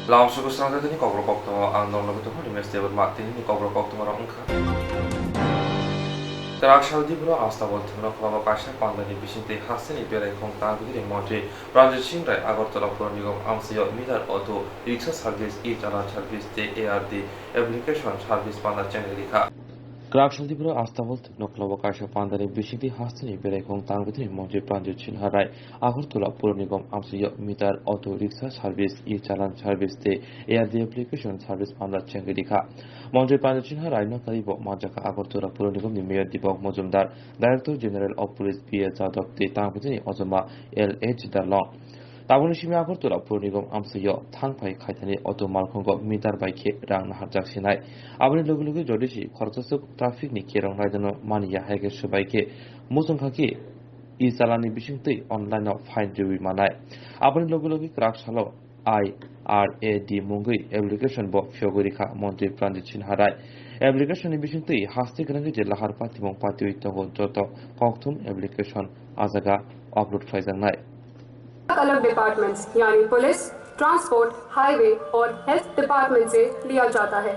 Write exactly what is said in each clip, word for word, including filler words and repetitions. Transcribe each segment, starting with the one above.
Lamsoko swnamjani kokrok koktwma ang norok tongmani mestebor ma tinini kokrok koktwma rok wngkha. Kwrak sal dibro astabol thwngno khwlamo kaisa pandani bisingtwi hasteni berai khong tang bini montri Pranjit Singh Rai Agartala Pur Nigam amsio meter auto, rickshaw service, e-challan service tei A R D application service panda chengwi rikha. Kwrak sal dibro astabol thwngno khwlamo kaisa pandani bisingtwi hasteni berai khong tang bini montri Pranjit Singh Rai Agartala Pur Nigam amsio meter auto, rickshaw service, e-challan service tei A R D application service panda chengwi rikha. Montri Pranjit Singh Rai no karibo manjakha Agartala Pur Nigam ni Mayor Deepak Majumdar, Director General of Police P A Jadhav tei tang bini ojoma L H Darlong. Tabukni simi Agartala Pur Nigam amsio thang phai khaithani auto malkhungo meter bai khe rang naharjak sinai. Aboni logi logi jodi si khoroksa swk traffic ni kerong raidano mani ya hai khe swbai khe muchung kha khe e-challan ni bisingtwi online o fine riwi manai. Aboni logi logi kwrak salo I R A D mungwi application bo phiyogwi rikha montri Pranjit Singh Rai. Application ni bisingtwi haste kwrwngwi je lahar patimung patiwi tongo joto kokthum application a jaga upload khlaijaknai. अलग डिपार्टमेंट्स यानी police, transport, highway और health department से लिया जाता है।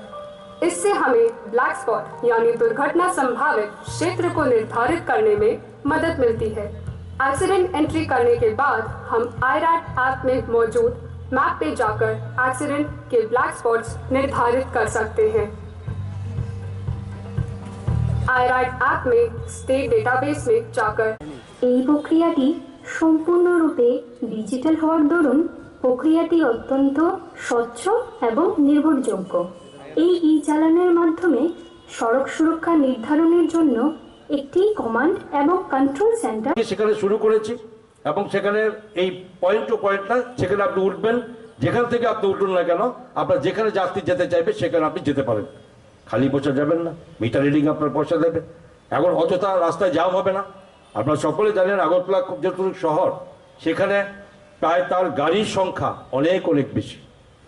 इससे हमें black spot यानी दुर्घटना संभावित क्षेत्र को निर्धारित करने में मदद मिलती है। एक्सीडेंट एंट्री करने के बाद हम आईरैट ऐप में मौजूद मैप पे जाकर एक्सीडेंट के ब्लैक स्पॉट्स निर्धारित कर सकते हैं। आईरैट ऐप में स्टेट डेटाबेस में जाकर এই প্রক্রিয়াটি সম্পূর্ণরূপে ডিজিটাল হওয়ার দরুন প্রক্রিয়াটি অত্যন্ত স্বচ্ছ এবং নির্ভরযোগ্য। এই ই চালানের মাধ্যমে সড়ক সুরক্ষা নির্ধারণের জন্য একটি কমান্ড এবং কন্ট্রোল সেন্টার সেখানে শুরু করেছি এবং সেখানে এই পয়েন্ট টু পয়েন্টটা সেখানে আপনি উঠবেন, যেখান থেকে আপনি উঠুন না কেন, আপনার যেখানে যাত্রী যেতে চাইবে সেখানে আপনি যেতে পারেন। খালি পয়সা যাবেন না, মিটার রিডিং আপনার পয়সা দেবে। এখন অযথা রাস্তায় জ্যাম হবে না। আপনারা সকলে জানেন আগরতলা খুব যেহেতু শহর, সেখানে প্রায় তার গাড়ির সংখ্যা অনেক অনেক বেশি।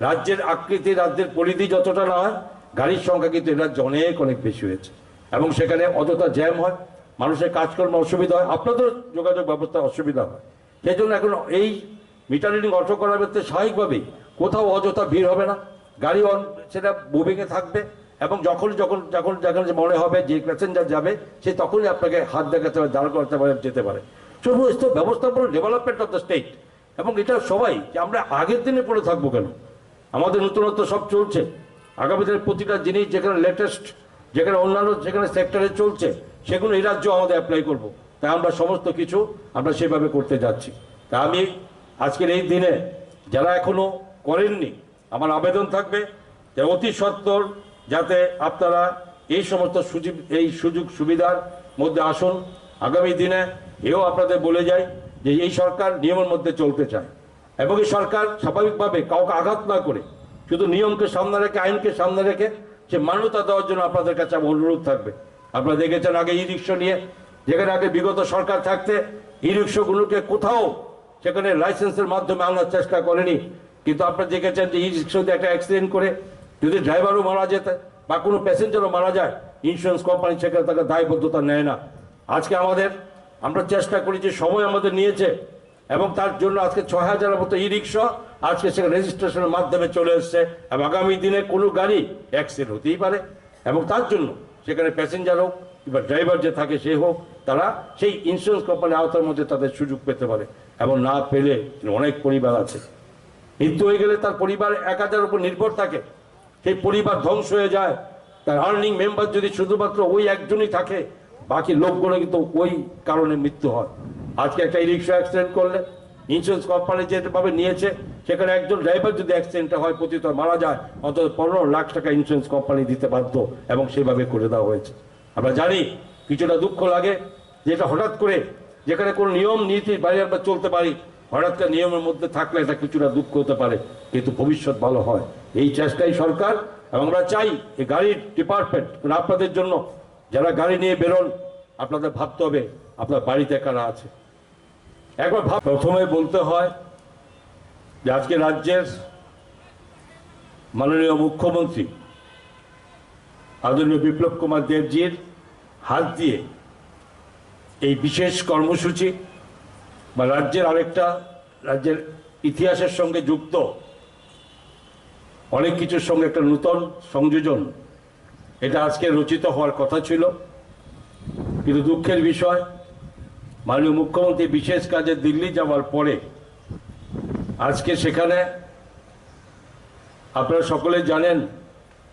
রাজ্যের আকৃতি, রাজ্যের পরিধি যতটা না হয়, গাড়ির সংখ্যা কিন্তু এ রাজ্যে অনেক অনেক বেশি হয়েছে এবং সেখানে অযথা জ্যাম হয়, মানুষের কাজকর্মে অসুবিধা হয়, আপনাদেরও যোগাযোগ ব্যবস্থা অসুবিধা হয়। সেই জন্য এখন এই মিটার রিডিং অটো করার ক্ষেত্রে স্বাভাবিকভাবেই কোথাও অযথা ভিড় হবে না, গাড়ি অন সেটা মুভিংয়ে থাকবে এবং যখন যখন যখন যেখানে মনে হবে যে প্যাসেঞ্জার যাবে, সে তখনই আপনাকে হাত দেখাতে পারে, দাঁড় করাতে পারে, যেতে পারে। সমস্ত ব্যবস্থাপনা, ডেভেলপমেন্ট অফ দ্য স্টেট। এবং এটা সবাই যে আমরা আগের দিনে পড়ে থাকবো কেন? আমাদের নতুনত্ব সব চলছে। আগামী দিনের প্রতিটা জিনিস যেখানে লেটেস্ট, যেখানে অন্যান্য যেখানে সেক্টরে চলছে, সেগুলো এই রাজ্যেও আমাদের অ্যাপ্লাই করব। তাই আমরা সমস্ত কিছু আমরা সেভাবে করতে যাচ্ছি। তাই আমি আজকের এই দিনে যারা এখনো করেননি, আমার আবেদন থাকবে যে অতি সত্বর যাতে আপনারা এই সমস্ত সুযোগ, এই সুযোগ সুবিধার মধ্যে আসুন। আগামী দিনে এও আপনাদের বলে যাই যে এই সরকার নিয়মের মধ্যে চলতে চায় এবং এই সরকার স্বাভাবিকভাবে কাউকে আঘাত না করে শুধু নিয়মকে সামনে রেখে, আইনকে সামনে রেখে সে মান্যতা দেওয়ার জন্য আপনাদের কাছে আমার অনুরোধ থাকবে। আপনারা দেখেছেন আগে ই রিক্সা নিয়ে, যেখানে আগে বিগত সরকার থাকতে ই রিক্সাগুলোকে কোথাও সেখানে লাইসেন্সের মাধ্যমে আনার চেষ্টা করেনি, কিন্তু আপনারা দেখেছেন যে ই রিক্সা যদি একটা অ্যাক্সিডেন্ট করে যদি ড্রাইভারও মারা যেতে বা কোনো প্যাসেঞ্জারও মারা যায়, ইন্স্যুরেন্স কোম্পানি সেখানে তাকে দায়বদ্ধতা নেয় না। আজকে আমাদের, আমরা চেষ্টা করেছি, সময় আমাদের নিয়েছে এবং তার জন্য আজকে ছয় হাজারের মতো ই রিক্সা আজকে সেখানে রেজিস্ট্রেশনের মাধ্যমে চলে এসছে এবং আগামী দিনে কোনো গাড়ি অ্যাক্সিডেন্ট হতেই পারে এবং তার জন্য সেখানে প্যাসেঞ্জার হোক কিংবা ড্রাইভার যে থাকে সে হোক, তারা সেই ইন্স্যুরেন্স কোম্পানির আওতার মধ্যে তাদের সুযোগ পেতে পারে এবং না পেলে অনেক পরিবার আছে, মৃত্যু হয়ে গেলে তার পরিবার এক হাজার উপর নির্ভর থাকে, সেই পরিবার ধ্বংস হয়ে যায়। তার আর্নিং মেম্বার যদি শুধুমাত্র ওই একজনই থাকে, বাকি লোকগুলো কিন্তু ওই কারণে মৃত্যু হয়। আজকে একটা ই রিক্সা অ্যাক্সিডেন্ট করলে ইন্স্যুরেন্স কোম্পানি যেভাবে নিয়েছে, সেখানে একজন ড্রাইভার যদি অ্যাক্সিডেন্টে হয়, পতিত হয়, মারা যায়, অন্তত পনেরো লাখ টাকা ইন্স্যুরেন্স কোম্পানি দিতে বাধ্য এবং সেভাবে করে দেওয়া হয়েছে। আমরা জানি কিছুটা দুঃখ লাগে, যেটা হঠাৎ করে যেখানে কোনো নিয়ম নীতির বাইরে আমরা চলতে পারি, হঠাৎ করে নিয়মের মধ্যে থাকলে এটা কিছুটা দুঃখ হতে পারে, কিন্তু ভবিষ্যৎ ভালো হয়। এই চেষ্টাই সরকার, এবং আমরা চাই এই গাড়ির ডিপার্টমেন্ট, কারণ আপনাদের জন্য যারা গাড়ি নিয়ে বেরোন, আপনাদের ভাবতে হবে আপনার বাড়িতে কারা আছে। একবার ভাব, প্রথমে বলতে হয় যে আজকে রাজ্যের মাননীয় মুখ্যমন্ত্রী আদরণীয় বিপ্লব কুমার দেবজির হাত দিয়ে এই বিশেষ কর্মসূচি বা রাজ্যের আরেকটা, রাজ্যের ইতিহাসের সঙ্গে যুক্ত অনেক কিছুর সঙ্গে একটা নূতন সংযোজন, এটা আজকে রচিত হওয়ার কথা ছিল। কিন্তু দুঃখের বিষয়, মাননীয় মুখ্যমন্ত্রী বিশেষ কাজে দিল্লি যাওয়ার পরে আজকে সেখানে, আপনারা সকলে জানেন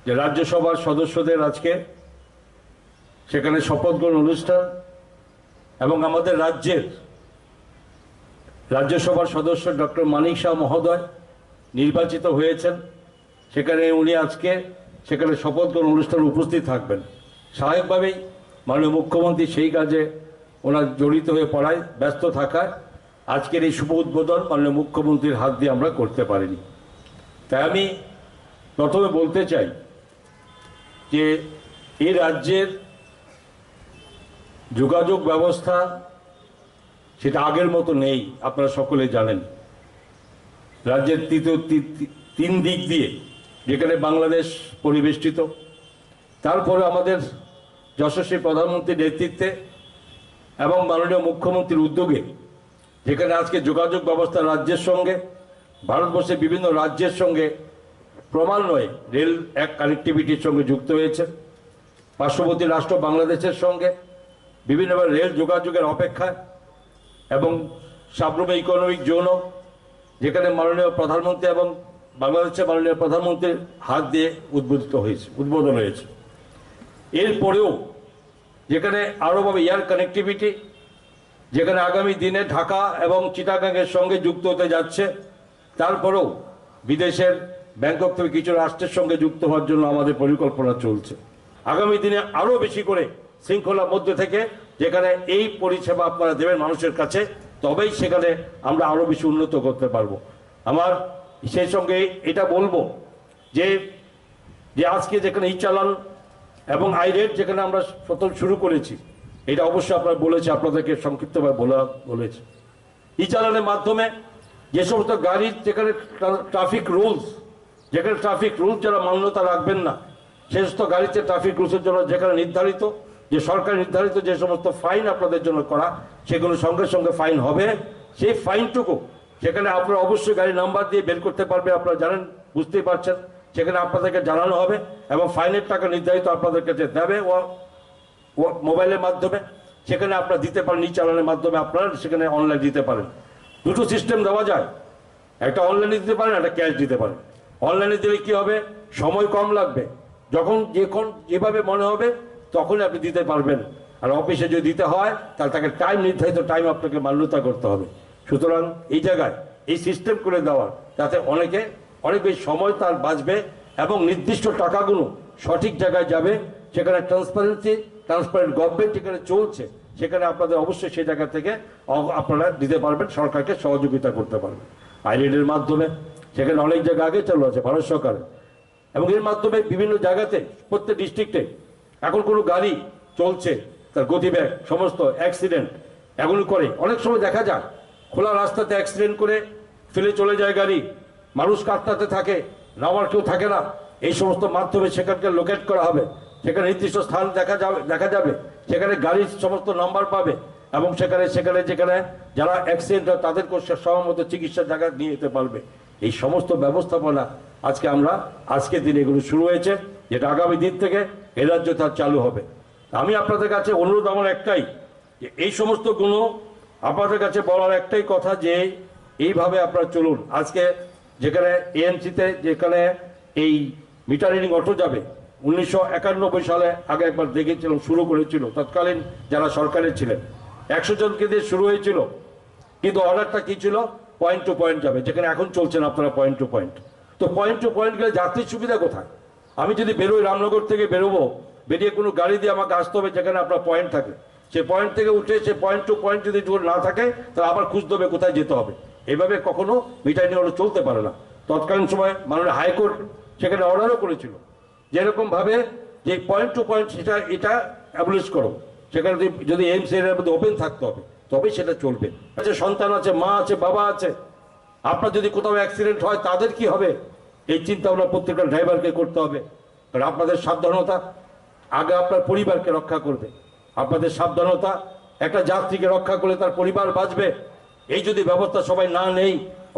যে রাজ্যসভার সদস্যদের আজকে সেখানে শপথ গ্রহণ অনুষ্ঠান এবং আমাদের রাজ্যের রাজ্যসভার সদস্য ডক্টর মানিক শাহ মহোদয় নির্বাচিত হয়েছেন। সেখানে উনি আজকে সেখানে শপথ গ্রহণ অনুষ্ঠানে উপস্থিত থাকবেন। স্বাভাবিকভাবেই মাননীয় মুখ্যমন্ত্রী সেই কাজে ওনার জড়িত হয়ে পড়ায়, ব্যস্ত থাকায় আজকের এই শুভ উদ্বোধন মাননীয় মুখ্যমন্ত্রীর হাত দিয়ে আমরা করতে পারিনি। তাই আমি প্রথমে বলতে চাই যে এই রাজ্যের যোগাযোগ ব্যবস্থা সেটা আগের মতো নেই, আপনারা সকলে জানেন। রাজ্যের তৃতীয় তি-, তি-, তিন দিক দিয়ে, যেখানে বাংলাদেশ পরিবেষ্টিত, তারপরে আমাদের যশস্বী প্রধানমন্ত্রীর নেতৃত্বে এবং মাননীয় মুখ্যমন্ত্রীর উদ্যোগে যেখানে আজকে যোগাযোগ ব্যবস্থা রাজ্যের সঙ্গে, ভারতবর্ষের বিভিন্ন রাজ্যের সঙ্গে ক্রমান্বয়ে রেল এক কানেক্টিভিটির সঙ্গে যুক্ত হয়েছে, পার্শ্ববর্তী রাষ্ট্র বাংলাদেশের সঙ্গে বিভিন্নভাবে রেল যোগাযোগের অপেক্ষায় এবং সাবরুমে ইকোনমিক জোনও, যেখানে মাননীয় প্রধানমন্ত্রী এবং বাংলাদেশের মাননীয় প্রধানমন্ত্রীর হাত দিয়ে উদ্বোধিত হয়েছে, উদ্বোধন হয়েছে। এরপরেও যেখানে আরও ভাবে এয়ার কানেক্টিভিটি, যেখানে আগামী দিনে ঢাকা এবং চিটাগাংয়ের সঙ্গে যুক্ত হতে যাচ্ছে, তারপরেও বিদেশের ব্যাংকক থেকে কিছু রাষ্ট্রের সঙ্গে যুক্ত হওয়ার জন্য আমাদের পরিকল্পনা চলছে। আগামী দিনে আরও বেশি করে শৃঙ্খলার মধ্যে থেকে যেখানে এই পরিষেবা আপনারা দেবেন মানুষের কাছে, তবেই সেখানে আমরা আরও বেশি উন্নত করতে পারবো। আমার সেই সঙ্গে এটা বলবো যে, যে আজকে যেখানে ই চালান এবং আই রেড যেখানে আমরা প্রথম শুরু করেছি, এটা অবশ্যই আপনারা বলেছি, আপনাদেরকে সংক্ষিপ্তভাবে বলা বলেছি। ই চালানের মাধ্যমে যে সমস্ত গাড়ির যেখানে ট্রা-, ট্রাফিক রুলস, যেখানে ট্রাফিক রুলস যারা মান্যতা রাখবেন না, সেই সমস্ত গাড়িতে ট্রাফিক রুলসের জন্য যেখানে নির্ধারিত, যে সরকার নির্ধারিত যে সমস্ত ফাইন আপনাদের জন্য করা, সেগুলো সঙ্গে সঙ্গে ফাইন হবে। সেই ফাইনটুকু সেখানে আপনারা অবশ্যই গাড়ি নাম্বার দিয়ে বের করতে পারবে, আপনারা জানেন, বুঝতেই পারছেন। সেখানে আপনাদেরকে জানানো হবে এবং ফাইনের টাকা নির্ধারিত আপনাদের কাছে দেবে ও, ও মোবাইলের মাধ্যমে। সেখানে আপনারা দিতে পারেন, ই চালানের মাধ্যমে আপনারা সেখানে অনলাইন দিতে পারেন। দুটো সিস্টেম দেওয়া যায়, একটা অনলাইনে দিতে পারেন, একটা ক্যাশ দিতে পারেন। অনলাইনে দিলে কি হবে, সময় কম লাগবে, যখন যখন যেভাবে মনে হবে তখনই আপনি দিতে পারবেন। আর অফিসে যদি দিতে হয়, তাহলে তাকে টাইম, নির্ধারিত টাইম আপনাকে মান্যতা করতে হবে। সুতরাং এই জায়গায় এই সিস্টেম করে দেওয়ার, তাতে অনেকে অনেক বেশি সময় তার বাঁচবে এবং নির্দিষ্ট টাকাগুলো সঠিক জায়গায় যাবে। সেখানে ট্রান্সপারেন্সি, ট্রান্সপারেন্ট গভর্নমেন্ট যেখানে চলছে, সেখানে আপনাদের অবশ্যই সেই জায়গা থেকে অ-, আপনারা দিতে পারবেন, সরকারকে সহযোগিতা করতে পারবেন আই রেডের মাধ্যমে। সেখানে অনেক জায়গা আগে চালু আছে ভারত সরকারের, এবং এর মাধ্যমে বিভিন্ন জায়গাতে, প্রত্যেক ডিস্ট্রিক্টে এখন কোনো গাড়ি চলছে, তার গতিবেগ, সমস্ত অ্যাক্সিডেন্ট এগুলো করে। অনেক সময় দেখা যায় খোলা রাস্তাতে অ্যাক্সিডেন্ট করে ফেলে চলে যায় গাড়ি, মানুষ কাঁদতে থাকে, নামার কেউ থাকে না। এই সমস্ত মাধ্যমে সেখানকে লোকেট করা হবে, সেখানে নির্দিষ্ট স্থান দেখা যাবে, দেখা যাবে, সেখানে গাড়ির সমস্ত নাম্বার পাবে এবং সেখানে, সেখানে যেখানে যারা অ্যাক্সিডেন্ট হয় তাদেরকে সে সময় মতো চিকিৎসার জায়গায় নিয়ে যেতে পারবে। এই সমস্ত ব্যবস্থাপনা আজকে আমরা, আজকের দিনে এগুলো শুরু হয়েছে, যেটা আগামী দিন থেকে এ রাজ্য তার চালু হবে। আমি আপনাদের কাছে অনুরোধ আমার একটাই, যে এই সমস্ত গুণ আপনাদের কাছে বলার একটাই কথা যে এইভাবে আপনারা চলুন। আজকে যেখানে এএমসিতে যেখানে এই মিটার রিডিং অটো যাবে, উনিশশো একানব্বই সালে আগে একবার দেখেছিলাম, শুরু করেছিল তৎকালীন যারা সরকারে ছিলেন, একশো জনকে দিয়ে শুরু হয়েছিল, কিন্তু অর্ডারটা কি ছিল? পয়েন্ট টু পয়েন্ট যাবে, যেখানে এখন চলছেন আপনারা পয়েন্ট টু পয়েন্ট। তো পয়েন্ট টু পয়েন্ট গেলে যাত্রীর সুবিধা কোথায়? আমি যদি বেরোই, রামনগর থেকে বেরোবো, বেরিয়ে কোনো গাড়ি দিয়ে আমাকে আসতে হবে যেখানে আপনার পয়েন্ট থাকে। সেই পয়েন্ট থেকে উঠে সে পয়েন্ট টু পয়েন্ট যদি জোর না থাকে, তাহলে আবার খুঁজতে হবে কোথায় যেতে হবে। এভাবে কখনো মিটার রিডিং অটো চলতে পারে না। তৎকালীন সময় মাননীয় হাইকোর্ট সেখানে অর্ডারও করেছিল, যেরকম ভাবে যে পয়েন্ট টু পয়েন্ট সেটা, এটা অ্যাবলিশ করো, সেখানে যদি, যদি এএমসি এরিয়ার মধ্যে ওপেন থাকতে হবে, তবেই সেটা চলবে। আছে, সন্তান আছে, মা আছে, বাবা আছে, আপনার যদি কোথাও অ্যাক্সিডেন্ট হয়, তাদের কি হবে? এই চিন্তা ভাবনা প্রত্যেকটা ড্রাইভারকে করতে হবে। কারণ আপনাদের সাবধানতা আগে আপনার পরিবারকে রক্ষা করবে। আপনাদের সাবধানতা একটা যাত্রীকে রক্ষা করলে তার পরিবার বাঁচবে। এই যদি ব্যবস্থা সবাই না নেই,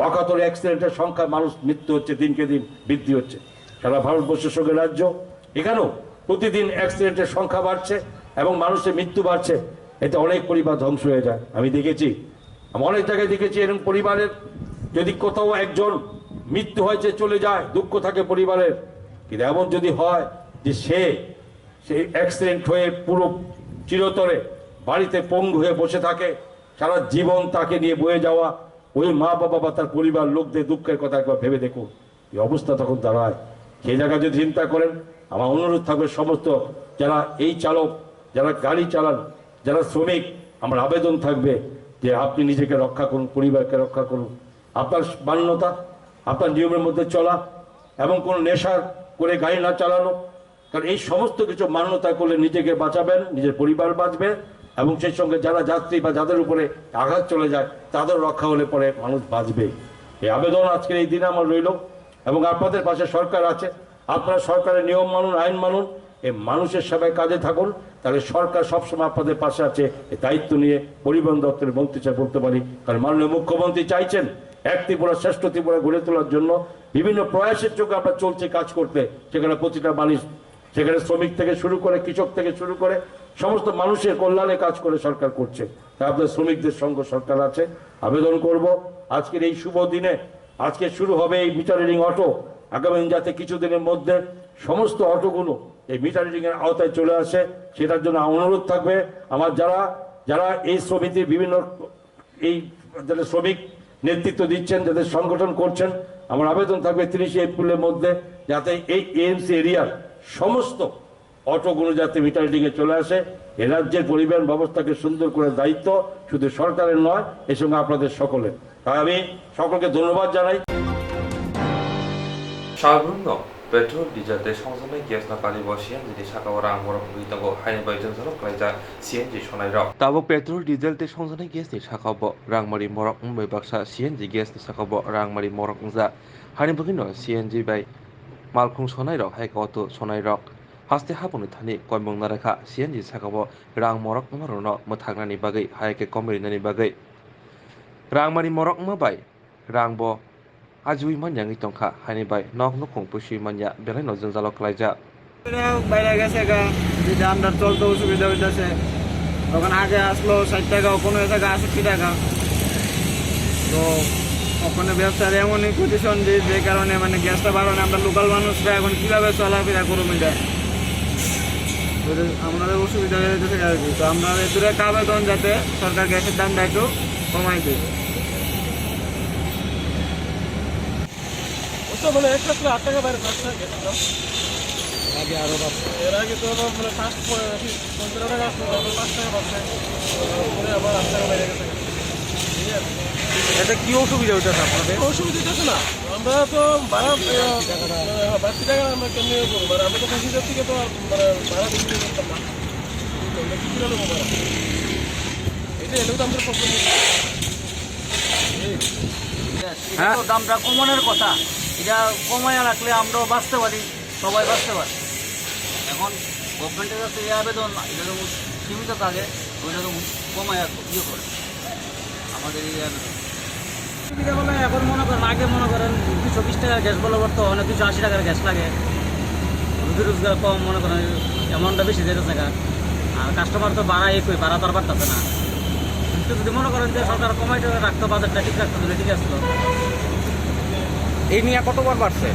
অকাতরে অ্যাক্সিডেন্টের সংখ্যা, মানুষ মৃত্যু হচ্ছে, দিনকে দিন বৃদ্ধি হচ্ছে। সারা ভারতবর্ষের সঙ্গে রাজ্য, এখানেও প্রতিদিন অ্যাক্সিডেন্টের সংখ্যা বাড়ছে এবং মানুষের মৃত্যু বাড়ছে। এতে অনেক পরিবার ধ্বংস হয়ে যায়। আমি দেখেছি, আমি অনেক জায়গায় দেখেছি এরকম পরিবারের যদি কোথাও একজন মৃত্যু হয়েছে, চলে যায়, দুঃখ থাকে পরিবারের। কিন্তু এমন যদি হয় যে সে সেই অ্যাক্সিডেন্ট হয়ে পুরো চিরতরে বাড়িতে পঙ্গু হয়ে বসে থাকে, সারা জীবন তাকে নিয়ে বয়ে যাওয়া, ওই মা বাবা বা তার পরিবার লোকদের দুঃখের কথা একবার ভেবে দেখুন, এই অবস্থা তখন দাঁড়ায়। সেই জায়গায় যদি চিন্তা করেন, আমার অনুরোধ থাকবে সমস্ত যারা এই চালক, যারা গাড়ি চালান, যারা শ্রমিক, আমার আবেদন থাকবে যে আপনি নিজেকে রক্ষা করুন, পরিবারকে রক্ষা করুন। আপনার মান্যতা, আপনার নিয়মের মধ্যে চলা এবং কোনো নেশা করে গাড়ি না চালানো, কারণ এই সমস্ত কিছু মান্যতা করলে নিজেকে বাঁচাবেন, নিজের পরিবার বাঁচবে এবং সেই সঙ্গে যারা যাত্রী বা যাদের উপরে আঘাত চলে যায় তাদের রক্ষা হলে পরে মানুষ বাঁচবে। এই আবেদন আজকের এই দিনে আমার রইল এবং আপনাদের পাশে সরকার আছে। আপনারা সরকারের নিয়ম মানুন, আইন মানুন, এই মানুষের সেবায় কাজে থাকুন, তাহলে সরকার সবসময় আপনাদের পাশে আছে। এই দায়িত্ব নিয়ে পরিবহন দপ্তরের মন্ত্রী স্যার বলতে পারি, কারণ মাননীয় মুখ্যমন্ত্রী চাইছেন এক ত্রিপুরা শ্রেষ্ঠ ত্রিপুরা গড়ে তোলার জন্য বিভিন্ন প্রয়াসের চোখে আমরা চলছে কাজ করতে, সেখানে প্রতিটা মানুষ, সেখানে শ্রমিক থেকে শুরু করে, কৃষক থেকে শুরু করে সমস্ত মানুষের কল্যাণে কাজ করে সরকার করছে। তাই আপনাদের শ্রমিকদের সঙ্গে সরকার আছে। আবেদন করব আজকের এই শুভ দিনে, আজকে শুরু হবে এই মিটার রিডিং অটো, আগামী দিন যাতে কিছুদিনের মধ্যে সমস্ত অটোগুলো এই মিটার রিডিং এর আওতায় চলে আসে, সেটার জন্য অনুরোধ থাকবে। আমার যারা যারা এই সমিতির বিভিন্ন এই যারা শ্রমিক নেতৃত্ব দিচ্ছেন, যাদের সংগঠন করছেন, আমার আবেদন থাকবে তিরিশে এপ্রিলের মধ্যে যাতে এই এএমসি এরিয়ার সমস্ত অটোগুলো যাতে মিটার রিডিং এ চলে আসে। এ রাজ্যের পরিবহন ব্যবস্থাকে সুন্দর করার দায়িত্ব শুধু সরকারের নয়, এর সঙ্গে আপনাদের সকলের। তাই আমি সকলকে ধন্যবাদ জানাই। Sabrumno petrol, diesel tei songjaknai gas no karibo C N G ni saka o rang borok wngwi tongo, haini bai jwngjalo klaijak C N G sonai rok. Tabuk petrol, diesel tei songjaknai gas ni saka bo rangmari morok wngwi baksa C N G gas ni saka bo rangmari morok wngjak, haini bagwi no C N G bai malkhung sonai rok hai khe auto sonai rok. Haste haboni thani koimung narakha C N G saka bo rang morok wngma rokno mwthaknani bagwi, hai khe komoi rinani bagwi. Rangmari morok wngma bai rang bo ajiui manya wngwi tongkha, haini bai nok nukhung puisui manya, belai no jwngjalo klaijak. বাইরে গেছে গা, যদি আমরা চলতে অসুবিধা হইতেছে, তখন আগে আসলো ষাট টাকা, ওখানে হয়েছে গা আষট্টি টাকা। তো ওখানে ব্যবসার এমনই পজিশন যে, যে কারণে মানে গ্যাসটা বাড়ানো, আমরা লোকাল মানুষরা এখন কিভাবে চলাফেরা করবো এটা, ওদের আমাদের অসুবিধা হয়ে যেতেছে আর কি। তো আমরা এদের একটা আবেদন যাতে সরকার গ্যাসের দামটা একটু কমাই দেয়। ওটা মানে একটা ছিল আট টাকা বাইরে পাঁচ টাকা গ্যাসের দাম। আগে আরো বাড়ছে। এর আগে তো আবার মানে পাঁচ পনেরো টাকা আসলো, এখন পাঁচ টাকা বাড়ছে। পরে আবার আট টাকা বাইরে গেছে। ঠিক আছে? এটা কি অসুবিধা হইতেছে আপনাদের? অসুবিধা হইতেছে না, আমরা তো ভাড়া, আহ, বাড়তি টাকা আমরা কেমনি করবো? মানে আমরা তো প্যাসেঞ্জার থেকে তো আর মানে ভাড়া বেশি দিতে পারতাম না। আমরা কি করে নেবো ভাড়া? এটা এলেও তো আমাদের প্রবলেম। এটা তো দামটা কমানোর কথা, এটা কমাইয়া রাখলে আমরাও বাঁচতে পারি, সবাই বাঁচতে পারে। এখন গভর্নমেন্টের কাছে এই আবেদন, এটা যেমন সীমিত থাকে, ওইটা যেমন কমায় আর ইয়ে করে আমাদের এই আবেদন। সুবিধা বলে এখন মনে করেন, আগে মনে করেন দুশো বিশ টাকার গ্যাস বলে পড়তো, অনেক দুশো আশি টাকার গ্যাস লাগে, রুজি রোজগার কম, মনে করেন অ্যামাউন্টটা বেশি যেতে থাকা, আর কাস্টমার তো বাড়া একই, বাড়া তো আর বাড়তেছে না। কিন্তু যদি মনে করেন যে সরকার কমাই টমাই রাখতো, বাজারটা ঠিক রাখতো, তাহলে ঠিক আসলো। এই নিয়ে কতবার বাড়ছে?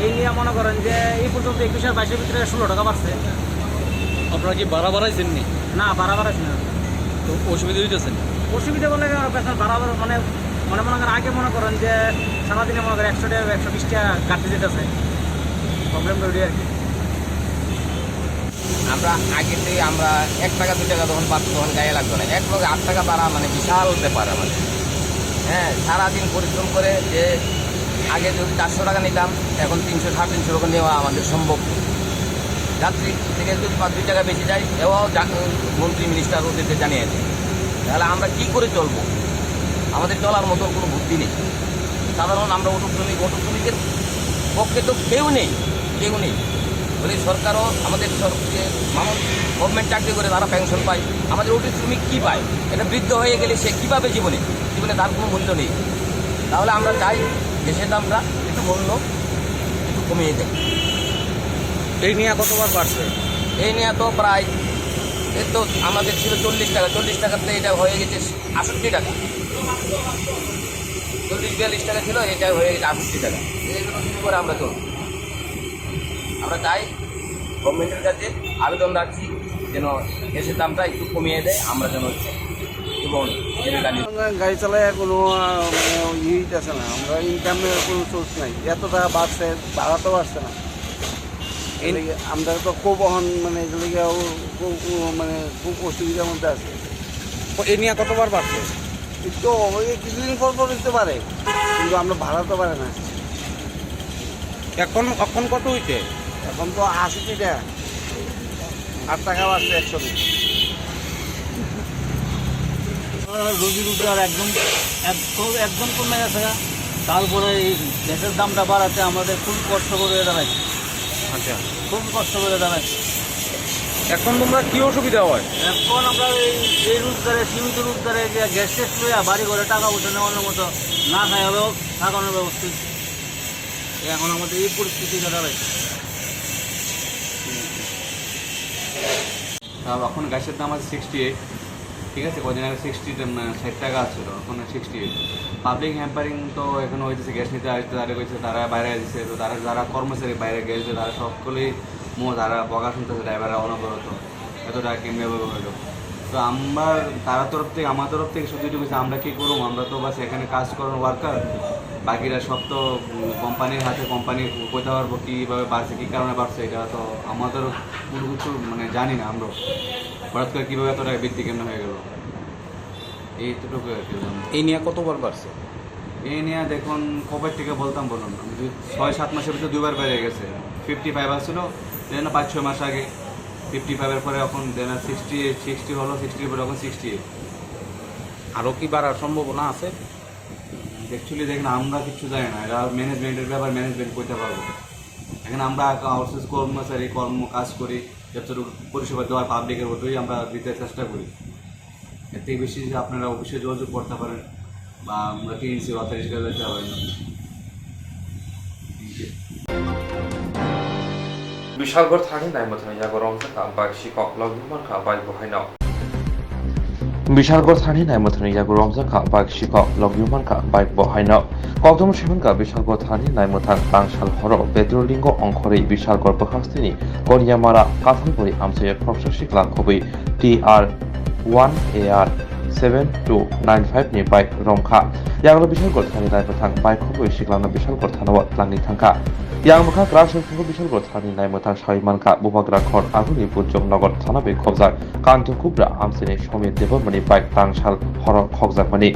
এই নিয়ে মনে করেন যে এই পর্যন্ত একুশ আর বাইশের ভিতরে ষোলো টাকা বাড়ছে। আপনারা কি বাড়া বাড়াইছেন নি? না, বাড়া বাড়াইছে না। তো অসুবিধা হইতেছে না? অসুবিধা বলে কি, আর বেতন বাড়া বাড়া মানে, মনে মনে করেন আগে মনে করেন যে সারাদিনে মনে করেন একশো টাকা, একশো বিশ টাকা কাটতে যেতেছে, প্রবলেম তৈরি আর কি। আমরা আগেতে আমরা এক টাকা দুই টাকা যখন পাচ্ছি তখন গায়ে লাগতো না, এক লগে আট টাকা বাড়া মানে বিশাল ব্যাপার আমাদের। হ্যাঁ, সারাদিন পরিশ্রম করে যে আগে যদি চারশো টাকা নিতাম, এখন তিনশো, সাড়ে তিনশো টাকা নেওয়া আমাদের সম্ভব। যাত্রী থেকে যদি পাঁচ দুই টাকা বেশি যায়, এও জা-, মন্ত্রী মিনিস্টার ওদেরকে জানিয়ে দেয়। তাহলে আমরা কি করে চলবো? আমাদের চলার মতো কোনো বুদ্ধি নেই। সাধারণ আমরা অটো শ্রমিক, অটো শ্রমিকের পক্ষে তো কেউ নেই, কেউ নেই। মানে সরকারও আমাদের সর-, যে মানুষ গভর্নমেন্ট চাকরি করে তারা পেনশন পায়, আমাদের অটো শ্রমিক কী পায়? এটা বৃদ্ধ হয়ে গেলে সে কীভাবে জীবনে, জীবনে তার কোনো মূল্য নেই। তাহলে আমরা চাই গ্যাসের দামটা একটু কমলো, একটু কমিয়ে দেয়। এই নিয়ে কতবার বাড়ছে? এই নিয়ে তো প্রায়, এর তো আমাদের ছিল চল্লিশ টাকা, চল্লিশ টাকাতে এটা হয়ে গেছে আষট্টি টাকা। চল্লিশ বিয়াল্লিশ টাকা ছিল, এটা হয়ে গেছে আষট্টি টাকা। এইগুলো শুরু করে আমরা চলছি। আমরা চাই গভর্নমেন্টের কাছে আবেদন রাখছি যেন গ্যাসের দামটা একটু কমিয়ে দেয়, আমরা যেন জীবন জীবিকা নিয়ে আমরা গাড়ি চালাই, কোনো, আহ, মানে, ইয়ে হইতেছে না, আমরা ইনকামের কোনো সোর্স নাই। এত টাকা বাড়ছে, বাড়াতেও পারছে না। এই এর লাগি আমরা তো খুব অহন, মানে, এর লাগি ও-, ও-, ও-, মানে, খুব অসুবিধার মধ্যে আছি। তো এ নিয়ে কতবার বাড়ছে? একটু ওই কিছুদিন পর পর হইতে পারে, কিন্তু আমরা বাড়াতে পারে না। এখন, এখন কত হইছে? এখন তো আশি টাকা, আট টাকা বাড়ছে একশো টাকা। রুজি রোজগার একদম, একদম, একদম কমে গেছে গা। তারপরে এই গ্যাসের দামটা বাড়াতে আমাদের খুব কষ্ট করে দাঁড়ায়। আচ্ছা। খুব কষ্ট করে দাঁড়ায়। এখন তোমরা কি অসুবিধা হয়? এখন আমরা এই, এই রোজগারে, সীমিত রোজগারে যে গ্যাস ট্যাস লইয়া বাড়ি ঘরে টাকা পয়সা নেওয়ানোর মতো না খাই হলেও থাকানোর ব্যবস্থা হইছে। এখন আমাদের এই পরিস্থিতি দাঁড়ায়। তাও এখন গ্যাসের দাম আছে সিক্সটি এইট, ঠিক আছে? কদিন আগে সিক্সটি, ষাট টাকা আসছিল, এখন সিক্সটি এইট। পাবলিক হ্যাম্পারিং তো এখনো হইতেছে, গ্যাস নিতে আসতে তারা কইছে, তারা বাইরে আসছে, তো তারা যারা কর্মচারী বাইরে গেছে, তারা সকলেই মো তারা বকা শুনতেছে ড্রাইভাররা অনবরত, এত টাকা কেমনে ব্যবহার হলো। তো আমার, তারা তরফ থেকে, আমার তরফ থেকে শুধু এটুকু যে আমরা কি করবো, আমরা তো বাস এখানে কাজ করার ওয়ার্কার, বাকিরা সব তো, উম, কোম্পানির হাতে, কোম্পানি কইতে পারবো কীভাবে বাড়ছে, কী কারণে বাড়ছে, এটা তো আমাদের কোনো কিছু মানে জানি না আমরা। হঠাৎ করে কীভাবে এত টাকা বৃদ্ধি কেমনে হয়ে গেল, এইটুকু আর কি জানি। এই নিয়ে কতবার বাড়ছে? এই নিয়ে দেখুন কবে থেকে বলতাম বলুন, আমি দুই, ছয় সাত মাসের ভিতরে দুইবার বেড়ে গেছে। ফিফটি ফাইভ আসছিল, দেন পাঁচ ছয় মাস আগে ফিফটি ফাইভের পরে এখন দেন সিক্সটি, সিক্সটি হলো, সিক্সটির পরে এখন সিক্সটি এইট। আরও কি বাড়ার সম্ভাবনা আছে? অ্যাকচুয়ালি দেখেন, আমরা কিচ্ছু জানি না, এটা ম্যানেজমেন্টের ব্যাপার, ম্যানেজমেন্ট করতে পারবো। এখন আমরা আউটসোর্স কর্মচারী, কর্ম কাজ করি, যতটুকু পরিষেবা দেওয়ার পাবলিকের ওটাই আমরা দিতে চেষ্টা করি। এর থেকে বেশি যে আপনারা অফিসে যোগাযোগ করতে পারেন বা আমরা টিএনসি অথরিটির কাছে যেতে পারেন। Thank you. Bishalgarh thani naimwthangni yago romjakha bike sikok, logi mankha bike bo haino. Bishalgarh thani naimwthangni yago romjakha bike sikok, logi mankha bike bo haino. Kokthum simankha Bishalgarh thani naimwthang tangsal horo petrol ringo ongkhorwi Bishalgarh bwkhastini Konyamara Kathalbari amchaio khoroksa sikla khobwi T R one A R seven two nine five ni bike romkha. Yagulo Bishalgarh thani naimwthang bike khobwi siklano Bishalgarh thanao twlangwi thangkha. Yang bwkha kwrak songkhe Bishalgarh thani naimwthang sawi mankha, Bubagra khor aguni Bujong Nogor thana bai khobjak Kanto Kubra amchaini Somir Debbarmani bike tangsal horo khokjakmani.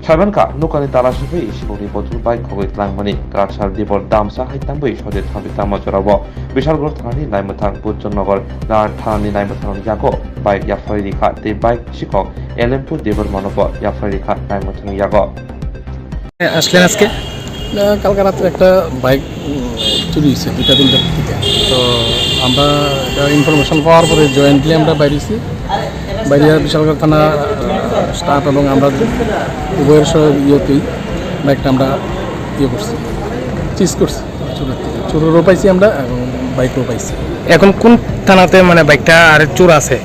Saimankha, nokani tala sogwi isibokni bothor bike khogwi twlangmani, kwraksal dibor damsa hai tambwi sode thambi tamo jorao. Bishalgarh thanani naimwthang Bujong Nogor thanani naimwthang yago bike yapharwi rikha tei bike sikok L M P Debbarmano bo yapharwi rikha naimwthang yago. আসলেন আজকে? না, কালকে রাত্রে একটা বাইক, উম, চুরি হয়েছে দুইটা তিনটার দিকে। তো আমরা এটা ইনফরমেশন পাওয়ার পরে জয়েন্টলি আমরা বাইরেছি। বাইরে বিশালগড় থানা, আহ, স্টাফ এবং আমরা উভয়ের সহ ইয়েতেই বাইকটা আমরা ইয়ে করছি, সিজ করছি। চোরের থেকে। চোরেরও পাইছি আমরা এবং বাইকও পাইছি। এখন কোন থানাতে মানে বাইকটা আর চোর আছে?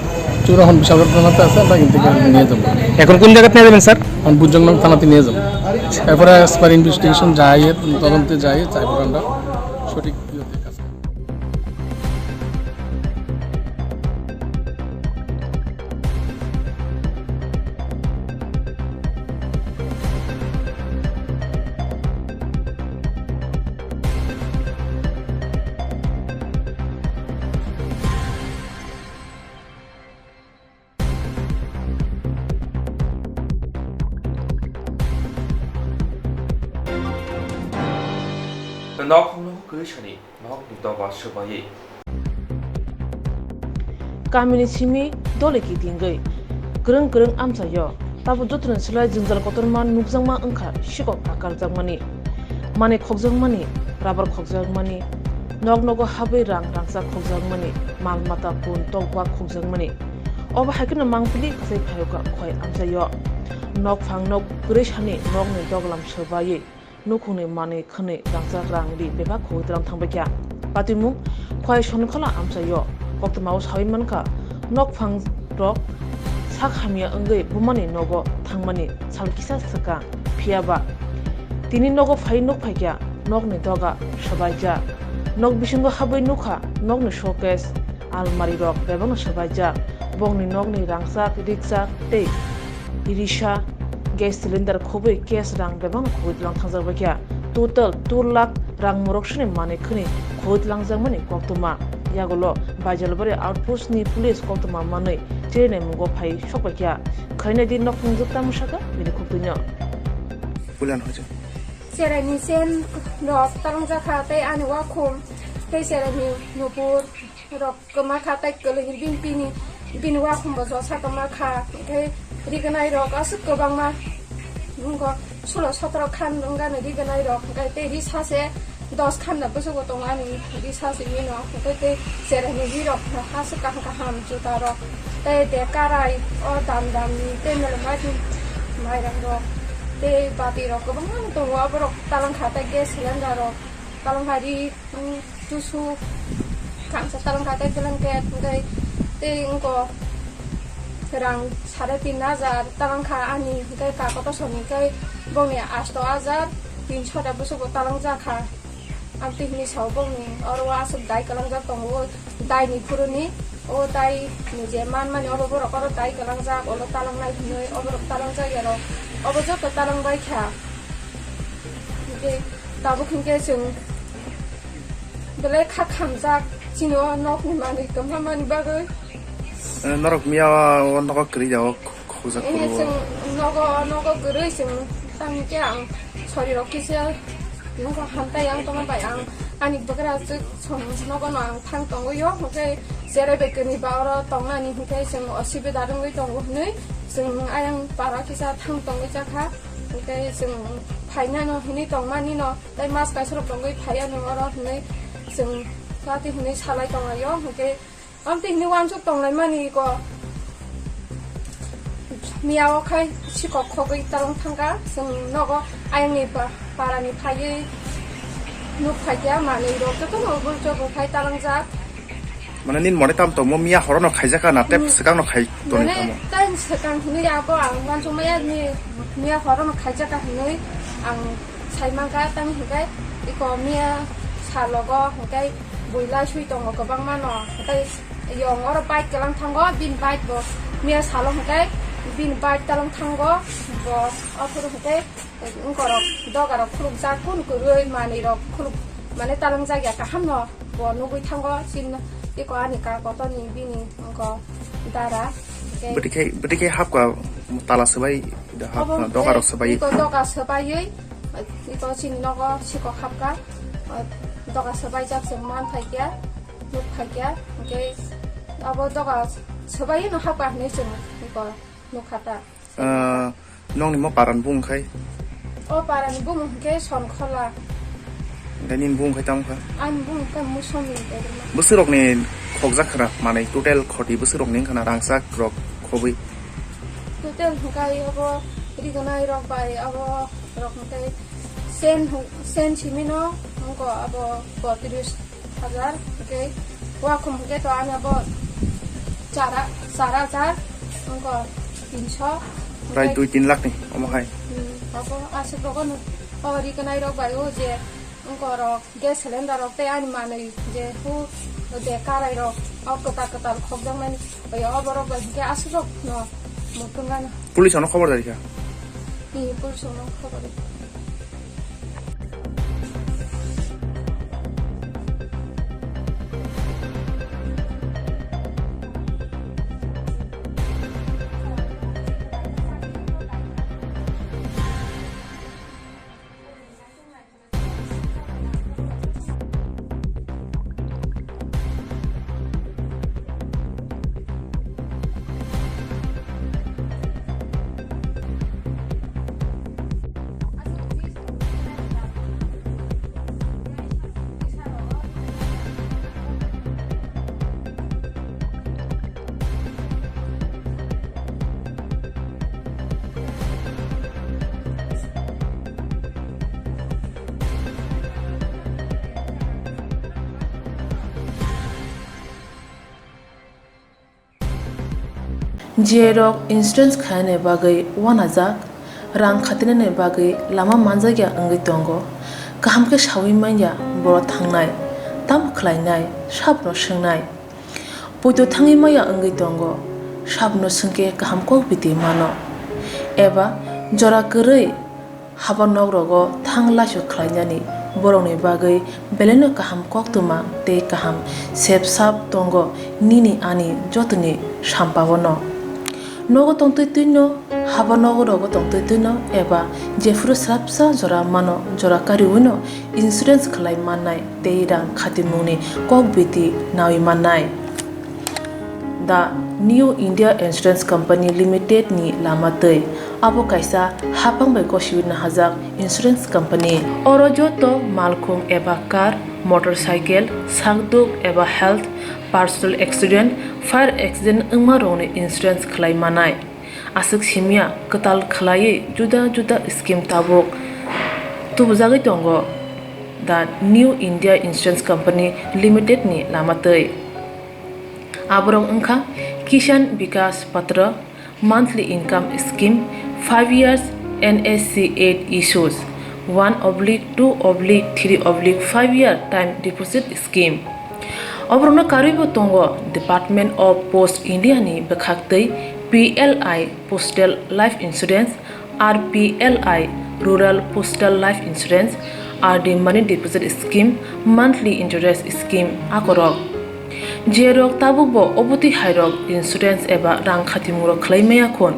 চোর এখন বিশালগড় থানাতে আছে, আমরা কিন্তু নিয়ে যাবো। এখন কোন জায়গাতে নিয়ে যাবেন স্যার? এখন বুজংনং থানাতে নিয়ে যাবো। এরপরে অ্যাজ পার ইনভেস্টিগেশন যাই, তদন্তে যাই, তারপর আমরা সঠিক ইয়েতে কাজ করবো। Nok no kwi sani. Nohokni doba swbai. Kamini simi dole kitingwi kwrwng kwrwng amchaio, tabuk jotono slai jwngjal kotorma nukjakma wngkha sikok akarjakmani, manwi khokjakmani, rubber khokjakmani, nok nogo habwi rang rangchak khokjakmani, mal mata pun tokba khokjakmani. Obo hai kheno mangpili kasai phaiokha khoi amchaio. Nokphang nok kwrwi sani nokni doglam swbaiwi nukhungni manwi khwnwi rangchak rang ri bebak khogwi tlang thangbaikha. Patimung Khwai Sonikhola amchaio koktwmao sawi mankha, nokphang rok sak hamya wngwi bumani nogo thangmani sal kisa swkang, phiyaba tini nogo phai nukphaikha, nokni doga swbaijak. Nok bisingo habwi nukha, nokni showcase, almari rok bebakno swbaijak. Bongni nokni rangchak, rikchak tei risa gas cylinder khobwi cash rang bebakno khogwi tlang thangjakbaikha. Total two lakh rang morok sini manwi khwnwi khogwi tlangjakmani koktwma. Yagulo Baijalbari outpost ni police koktwma manwi chirinaimung phai sokbaikha. Khainai di nokphang jwk tamo saka bini khuktwino. Pulan hoja. Cheraini sen rok talangjakha tei ani wakhum tei cheraini nupur rok kwma kha tei kwlwini bini pini bini wakhum bo josa tongma kha, tei rignai rok aswk kwbangma, nungo sulo sotro khan wngani rignai rok, tei risa se dos khan da bwswk bo tongo ani risa se mino, tei tei cheraini ri rok aswk kaham kaham juta rok, tei de karai o dam dam ni tei mele mai mairang rok, tei bati rok kwbangma tongo, oborok talangkha tei gas cylinder rok talangkha ri. Tusu kangsa talangkha tei blanket, hwnkhe tei wngko rang sare tin hajar talangkha ani, hwnkhe kakotosoni hwnkhe bongni asto hajar tinso da bwswkbo talangjakha. Amtwi hwnwi sao bongni oro o aswk dai kalangjak tongo, o daini phuruni o dai ni je manmani obo borok oro dai kalangjak, olo talangnai hwnwi oborok talangjak ya rok, obo joto talangbaikha. Hwnkhe tabuk hwnkhe chwng belai kha khamjak chini o nokni manwi kwbangmani bagwi. Eh, norok miya o nogo kwrwi jago khujak Eh, kuru. Chwng nogo, nogo kwrwi chwng tamo khe ang sori rok kisa nogo hamtai ang tongma bai ang ani bwkrajwk song nogo no ang thang tongwi o, hwnkhe cherai bai kwrwi ba oro tongnani hwnkhe chwng osibida wngwi tongo hwnwi chwng ayang para kisa thang tongwi jakha, hwnkhe chwng phainano hwnwi tongmani no. Tei mas kaisa rok tongwi phai ano oro hwnwi chwng kwtwi hwnwi salai tonglaio, hwnkhe amtwi hwnwi uansuk tonglaimani ko miya o khai sikok khogwi talong thangkha, chwng nogo ayangni pa-, parani phaiwi nuk phaikha, manwi rok jotono bwlchok rok khai talangjak. Mane nini mone tam tongmo miya horono khaijaka na tei Hmm. Swkangno khai toni Mane tamo? Tei swkang hinwi abo ang uansukmaya ni miya horono khaijaka hinwi ang sai mankha, tamo hinkhe iko miya salogo hinkhe bui lai sui tongo kwbangmano, hinkhe yong oro bike kwlang thango, bini bike bo miya salo hinkhe bini bike talang thango, bo ophuru hinkhe wngkorok dogarok khulukjak, kun kwrwi manwirok khuluk mane talangjak ya kahamno. Bo nugwi thango, chini iko ani ka kotorni bini wngkha dara. Tei Bwtwi khe, bwtwi khe hapka tala swbai, da hap-, Obo doga hwnkhe rok swbai. Iko doga swbaiwi, iko chini nogo sikok hapka, doga swbaijak chwng man phaikya, nuk phaikya, hwnkhe abo doga swbaiwi no hapka hinwi chwng iko nukha ta. Ah, nokni mo parani bumung khai? O parani bumung hwnkhe Sonkhola. Hwnkhe nini bumung khai tamo kha? Ani bumung khe Musomi Debbarma. Bwswk rokni khokjak khwra manwi total khoti bwswk rokni wngkha na rangchak rok khobwi? Total hwnkhe abo rignai rok bai abo rok hwnkhe sen hw-, sen simi no wngkha abo botris hajar, hwnkhe wakhum hwnkhe to ani abo chara, char hajar, wngkha tinso. Prai hwnkhe dui tin lakh ni omo hai. Hmm, abo aswk rogo no o rignai rok bai o je wngkha rok gas cylinder rok tei ani manwi je hu de karai rok o kwtal kwtal khokjakmani bai o borok bai hwnkhe aswk rok no mutung gana. Police ano khobor dari kha? Ni police ano khobor. Jerok insurance khainani bagwi uanajak, rang khatinani bagwi lama manjakya wngwi tongo. Kaham khe saui manya borok thangnai, tamo khlainai, sabono swngnai. Poito thangwi maya wngwi tongo, sabono swngkhe kaham kok biti mano. Eba jora kwrwi haba nok rogo thang laisu khlainani borokni bagwi belaino kaham koktwma tei kaham sep sap tongo nini ani jotoni sampaono. Nogo tongtwi twino, haba nogo rogo tongtwi twino eba jephuru srapsa jora mano jora kariwino insurance khlai mannai tei rang khatimungni kok biti naui mannai. The New India Insurance Company Limited ni lama twi. Abo kaisa hapang bai gosiwi nahajak insurance company. Oro joto malkhung eba car, motorcycle, sakduk eba health, personal accident, fire accident wngma rokni insurance khlai manai. Aswk simya kwtal khlaiwi juda juda scheme tabuk tubujagwi tongo the New India Insurance Company Limited ni lama twi. Aborok wngkha Kisan Vikas Patra, monthly income scheme, five years N S C eight issues, one oblique two oblique three oblique five year time deposit scheme. Oborokno karwibo tongo Department of Post India ni bwkhaktwi P L I Postal Life Insurance, R P L I Rural Postal Life Insurance, R D Money Deposit Scheme, Monthly Interest Scheme akorok. Jerok tabukbo obotwi hairok insurance eba rang khatimungrok khlai maya khun,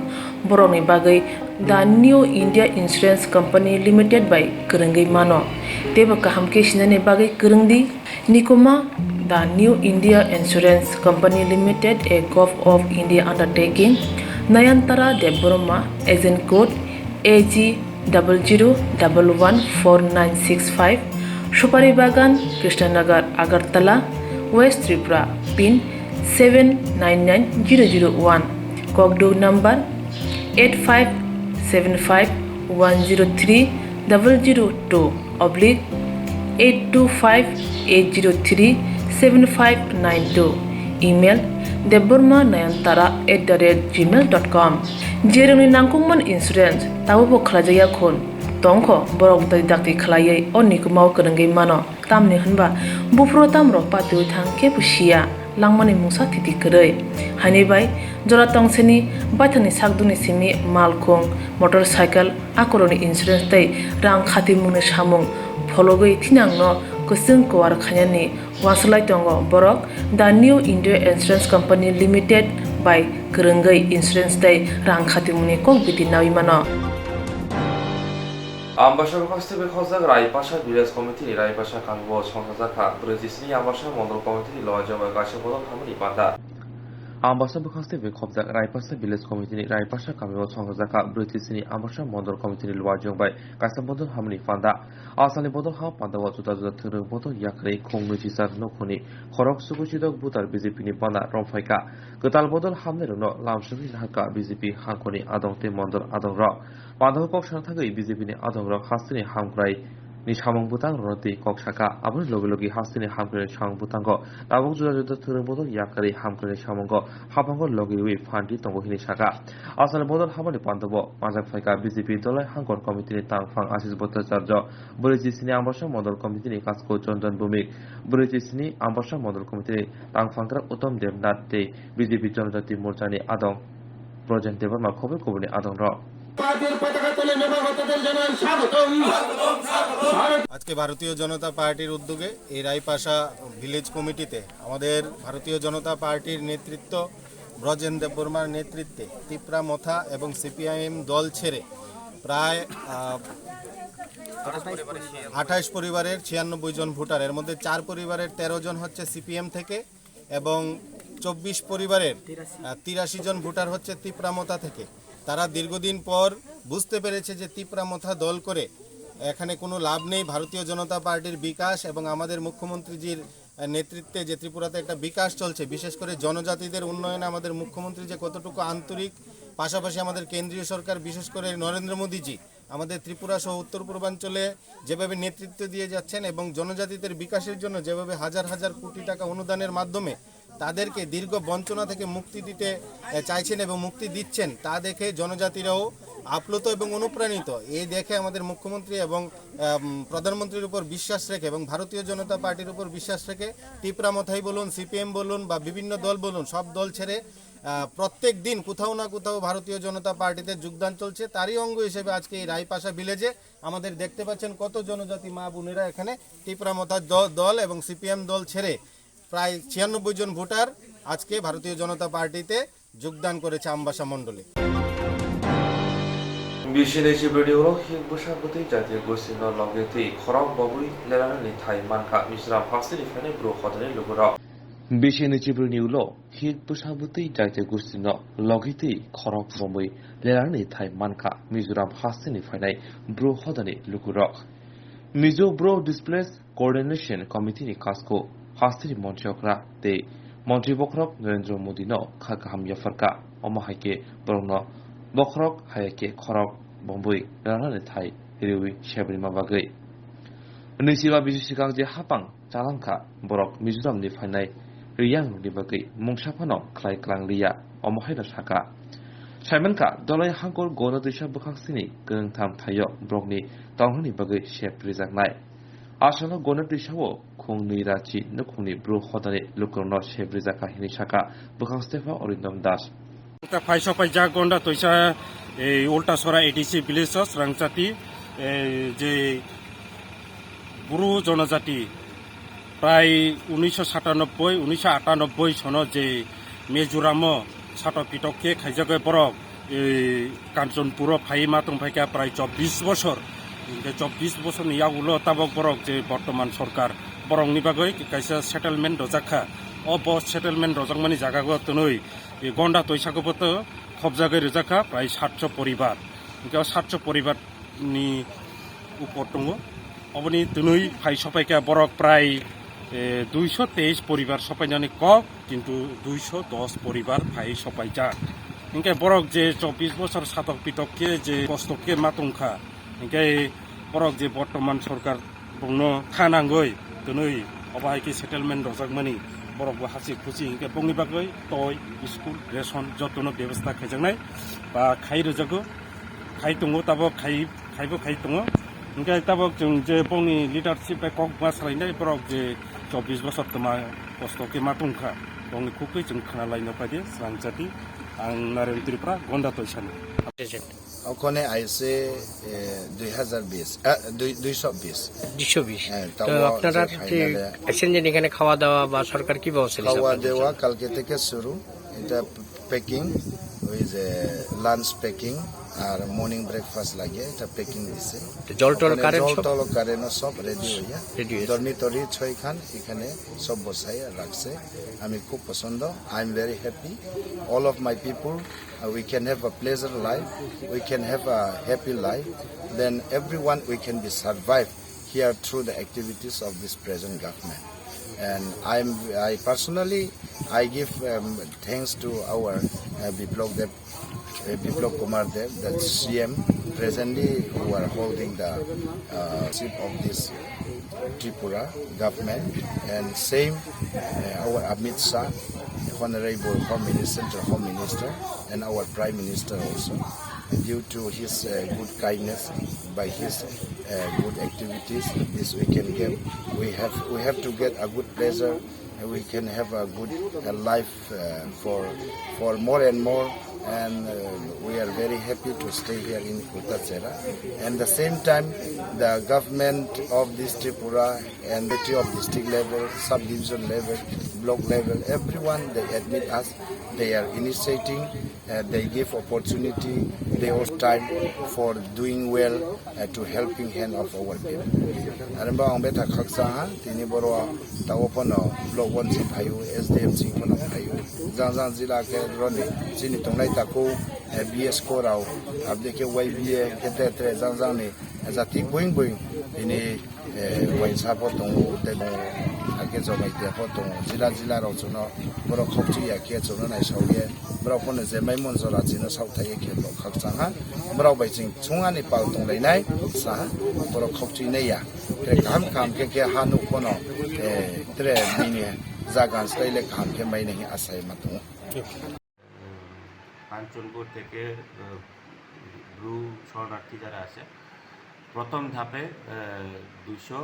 borokni bagwi The New India Insurance Company Limited bai kwrwngwi mano. Teibo kaham khe sinani bagwi kwrwngdi. Nikuma, The New India Insurance Company Limited, a Govt of India undertaking, Nayantara Debbarma, agent code A G double zero double one four nine six five, Supari Bagan, Krishnanagar, Agartala, West Tripura, pin seven nine nine zero zero one, kokduk number eight five seven five one zero three double zero two oblique eight two five eight zero three seven five nine two, email debbarma nayantara at the rate gmail dot com. Jerokni nangkukmani insurance tabukbo khlaijakya khun tongkho, borok dai dakti khlaiwi o nikumao kwrwngwi mano, tamni hwnba buphuru tamrok patiwi thang kebo siya. Langmani mungsa thiti kwrwi. Haini bai jora tongsini baithangni sakdukni simi malkhung, motorcycle, akorokni insurance tei rang khatimungni samung phologwi thinangno kwchwng kuar khainani uansuk lai tongo borok The New India Insurance Company Limited bai kwrwngwi insurance tei rang khatimungni kok biti naui mano. Ambasa bwkhaste bwkhajak Raipasa Village Committee ni Raipasa kamio songchajakha brwichi sini Ambasa Mondol Committee ni luajao bai kaisa bodol hamani panda. Ambasa bwkhaste bwkhajak Raipasa Village Committee ni Raipasa kamio songchajakha brwichi sini Ambasa Mondol Committee ni luajao bai kaisa bodol hamani panda. Asalni bodol ham panda o juda juda thwrwng bodol yakarwi khung nwi chichar nukhungni khorok sukuchidok butar B J P ni bana romphaikha. Kwtal bodol hamnairokno lamsogwi nahakha B J P hangkhorni adong tei mondol adongrok. Pandao kok sana thangwi B J P ni adongrok hasteni hamkrai ni samung bwtang rwna twi kok sakha. Aboni logi logi hasteni hamkrai ni samung bwtango tabuk juda juda thwrwng bodol yakarwi hamkrai ni samungo haphango logiwi phan ri tongo hwnwi sakha. Asal bodol hamani pandao manjak phaikha B J P Dolai Hangkor Committee ni tangphang Ashish Bhattacharya, brwichi sini Ambasa Mondol Committee ni Kasko Chandan Bhumik, brwichi sini Ambasa Mondol Committee ni tangphang krak Uttam Debnath tei B J P Janajati Morcha ni adong Brojen Debbarma khobwi kubuni adongrok. পার্টির পতাকা তলে নেমে অতিথিদের জানাই স্বাগতম। ভারত আজকে ভারতীয় জনতা পার্টির উদ্যোগে এই রায়পাশা ভিলেজ কমিটিতে আমাদের ভারতীয় জনতা পার্টির নেতৃত্ব ব্রজেন দেববর্মার নেতৃত্বে তিপ্রা মথা এবং সিপিআইএম দল ছেড়ে প্রায়, আহ, আঠাশ পরিবারের ছিয়ানব্বই জন ভোটার, এর মধ্যে চার পরিবারের তেরো জন হচ্ছে সিপিএম থেকে এবং চব্বিশ পরিবারের, আহ, তিরাশি জন ভোটার হচ্ছে তিপ্রা মথা থেকে। তারা দীর্ঘদিন পর বুঝতে পেরেছে যে তিপ্রা মথা দল করে এখানে কোনো লাভ নেই। ভারতীয় জনতা পার্টির বিকাশ এবং আমাদের মুখ্যমন্ত্রীজির, আহ, নেতৃত্বে যে ত্রিপুরাতে একটা বিকাশ চলছে, বিশেষ করে জনজাতিদের উন্নয়নে আমাদের মুখ্যমন্ত্রী যে কতটুকু আন্তরিক, পাশাপাশি আমাদের কেন্দ্রীয় সরকার, বিশেষ করে নরেন্দ্র মোদীজি আমাদের ত্রিপুরা সহ উত্তর পূর্বাঞ্চলে যেভাবে নেতৃত্ব দিয়ে যাচ্ছেন এবং জনজাতিদের বিকাশের জন্য যেভাবে হাজার হাজার কোটি টাকা অনুদানের মাধ্যমে তাদেরকে দীর্ঘ বঞ্চনা থেকে মুক্তি দিতে, এ, চাইছেন এবং মুক্তি দিচ্ছেন, তা দেখে জনজাতিরাও আপ্লুত এবং অনুপ্রাণিত। এই দেখে আমাদের মুখ্যমন্ত্রী এবং, আম, প্রধানমন্ত্রীর উপর বিশ্বাস রেখে এবং ভারতীয় জনতা পার্টির উপর বিশ্বাস রেখে তিপ্রা মথাই বলুন, সিপিএম বলুন বা বিভিন্ন দল বলুন, সব দল ছেড়ে, আহ, প্রত্যেক দিন কোথাও না কোথাও ভারতীয় জনতা পার্টিতে যোগদান চলছে। তারই অঙ্গ হিসেবে আজকে এই রায়পাশা ভিলেজে আমাদের দেখতে পাচ্ছেন কত জনজাতি মা বোনেরা এখানে তিপ্রা মথা দ-, দল এবং সিপিএম দল ছেড়ে প্রায় ছিয়ানব্বই জন ভোটার আজকে ভারতীয় জনতা পার্টিতে যোগদান করেছে আমবাসা মণ্ডলে। Bisini chibrini ulo hik bwsa bwtwi jatiya gostinino logi twi khorok bobwi lelanani thai mankha Mizoram hasteni phainai bru hodani lukurok. Bisini chibrini ulo hik bwsa bwtwi jatiya gostinino logi twi khorok bobwi lelanani thai mankha Mizoram hasteni phainai bru hodani lukurok. Mizo Bro Displaced Coordination Committee ni kasko hasteni montri okra tei montri bokhorok Narendra Modi no kha kaham yapharkha. Omo hai khe borokno bokhorok hai khe khorok bongwi ranani thai riwi sebri ma bagwi. Nisiba bisi swkang je hapang chalangkha borok Mizoram ni phainai riyang rokni bagwi mungsa phano khlai klang liya, omo haino sakha. Saimankha Dolai Hangkor Gona Twisa bwkhak sini kwrwngtham thaio borokni tongnani bagwi sep rijaknai. Asalo Gona Twisao khung nwi rachi nukhungni bru hodani lukurokno sep rijakha hinwi sakha bwkhak stepha Arindam Das. Phai sopai jak Gona Twisa, ei Ultasora A D C village o Srangchati, ei je Bru jonojati prai unisho satanobboi, unisho atanobboi sono je Mizoramo satok pitok khe khaijagwi borok, e, Kanchanpuro phai ma tong phaikha prai chobbish bosor. Hinkhe chobbish bosorni yagulo tabok borok je bortoman sorkar borokni bagwi kaisa settlement rwjakha. O bo settlement rwjakmani jagao twnwi, e, Gonda Toisako boto khobjagwi rwjakha prai satso poribar. Hinkhe o satso poribar ni upor tongo. Oboni twnwi phai sopaikha borok prai, eh, duiso teis poribar sopainani kok, kintu duiso dos poribar phai sopaijak. Hinkhe borok je chobbish bosor satok pitok khe je kosto khe ma tongkha, hinkhe borok je bortoman sorkar bongno thanangwi twnwi obo hai khe settlement rwjakmani borok bo hachik khuchik hinkhe bongni bagwi toi, school, ration jotono bebostha khaijaknai ba khai rwjago. Khai tongo, tabok khai, khaibo khai tongo. Hinkhe tabok chwng je bongni leadership bai kok ma salainai, borok je chobbish bosor toma kosto khe ma tongkha, bongni khukui chwng khna laino phaidi, Srangchati, ang Naren Tripura, Gonda Toisani. Okhone aise, eh, dui hazar bis, eh, dui, duiso bis. দুইশো বিশ। হ্যাঁ, তো তাও আপনারা যে যে ফাইনালে এসেছেন যে এখানে খাওয়া দাওয়া বা সরকার কি ব্যবস্থা নিয়েছে খাওয়া আপনাদের দাওয়া জন্য? কালকে থেকে শুরু, এটা প্যাকিং, ওই যে লাঞ্চ প্যাকিং আর মর্নিং ব্রেকফাস্ট লাগে, এটা প্যাকিং দিছে। তো জল টল, ওখানে কারেন্ট জল সব? টল, কারেন্ট সব রেডি হইয়া। রেডি হয়েছে। ডরমিটরি ছয়খান এখানে সব বসাই রাখছে। আমি খুব পছন্দ, I am very happy. All of my people, uh, we can have a pleasant life, we can have a happy life, then everyone we can be survive here through the activities of this present government. And I'm, I personally, I give, um, thanks to our, uh, Biplab Deb, uh, Biplab Kumar Deb, the C M presently who are holding the, uh, chief of this Tripura government, and same, uh, our Amit Shah, Honorable Home Minister, Central Home Minister, and our Prime Minister also. Due to his, uh, good kindness, by his, uh, good activities, this we can get. We have, we have to get a good pleasure, and we can have a good, uh, life, uh, for, for more and more. And, uh, we are very happy to stay here in Kutacherra. And the same time, the government of this Tripura and the of district level, subdivision level, block level, everyone they admit us. They are initiating, uh, they give opportunity, they also time for doing well, uh, to helping hand of our people. Aremba ang beta khaksa ha, tini boro tawo pono block one sing phayu, S D M sing pono phayu. Jang jang jila khe roni chini tongnai taku, uh, B S ko rao, abde khe Y B A, kete tre jang jang ni, uh, jati buing buing, tini eh, waisa pho tongo, tei bo hakhe jomai tia pho tongo. Jila jila rok chwngno borok khokchwi ya khe chwngno naisao ye, borok phano je mai mon jora chwngno saothai ye khe bo khakchang ha. Borok bai chwng chwng ani pal tong lai nai sa ha, borok khokchwi nai ya. Tre kaham kaham khe, khe ha nuk phano, eh, tre bini Jaga swlaile kaham khe mai nai asai ma tongo. Kanchanpur থেকে, আহ, ব্রু শরণার্থী যারা আছে, প্রথম ধাপে, আহ, দুইশো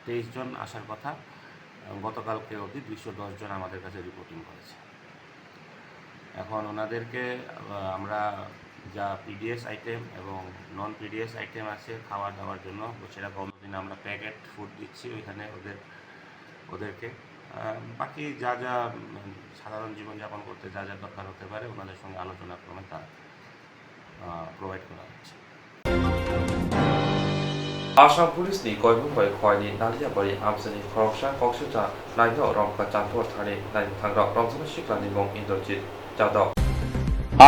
তেইশ জন আসার কথা। আহ, গতকালকে অবধি দুইশো দশ জন আমাদের কাছে রিপোর্টিং করেছে। এখন ওনাদেরকে, আহ, আমরা যা পিডিএস আইটেম এবং নন পিডিএস আইটেম আছে খাওয়া দাওয়ার জন্য, সেটা গরম দিনে আমরা প্যাকেট ফুড দিচ্ছি ওইখানে ওদের, ওদেরকে। আহ, বাকি যা যা, উম, সাধারণ জীবনযাপন করতে যা যা দরকার হতে পারে, ওনাদের সঙ্গে আলোচনা ক্রমে তা, আহ, প্রোভাইড করা হচ্ছে। Assam Police ni koimung bai Khowai ni Naliabari amchani khoroksa koksilcha naino romkha Champur thani naimwthangrok romjaknai siklani mung Indrajit Jadhav.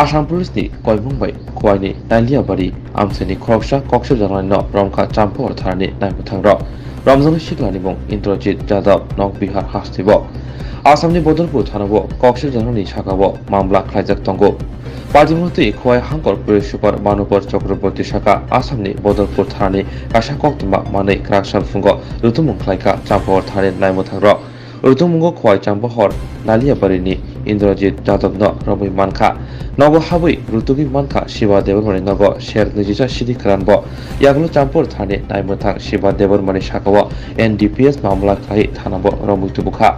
Assam Police ni koimung bai Khowai ni Naliabari amchani khoroksa koksilcha naino romkha Champur thani naimwthangrok romjaknai siklani mung Indrajit Jadhav nok Bihar hasteo. Assam ni Bodolpur thana o koksilcha ni saka o mamla khlaijak tongo. Patimoti Khowai Hangkor Police Super Manupur Chakraborty saka Assam ni Bodolpur thani kaisa koktwma manwi kwrak sal phungo rutumung khlaikha Champur thani naimwthangrok. Rutumungo Khowai Champur Naliabari ni Indrajit Jadhav no romwi mankha. Nogo habwi rutugwi mankha Shiba Debbarmani nogo ser nijisa sidi kwran bo. Yagulo Champur thani naimwthang Shiba Debbarmani saka o N D P S mamla khlai thana bo romwi tubukha.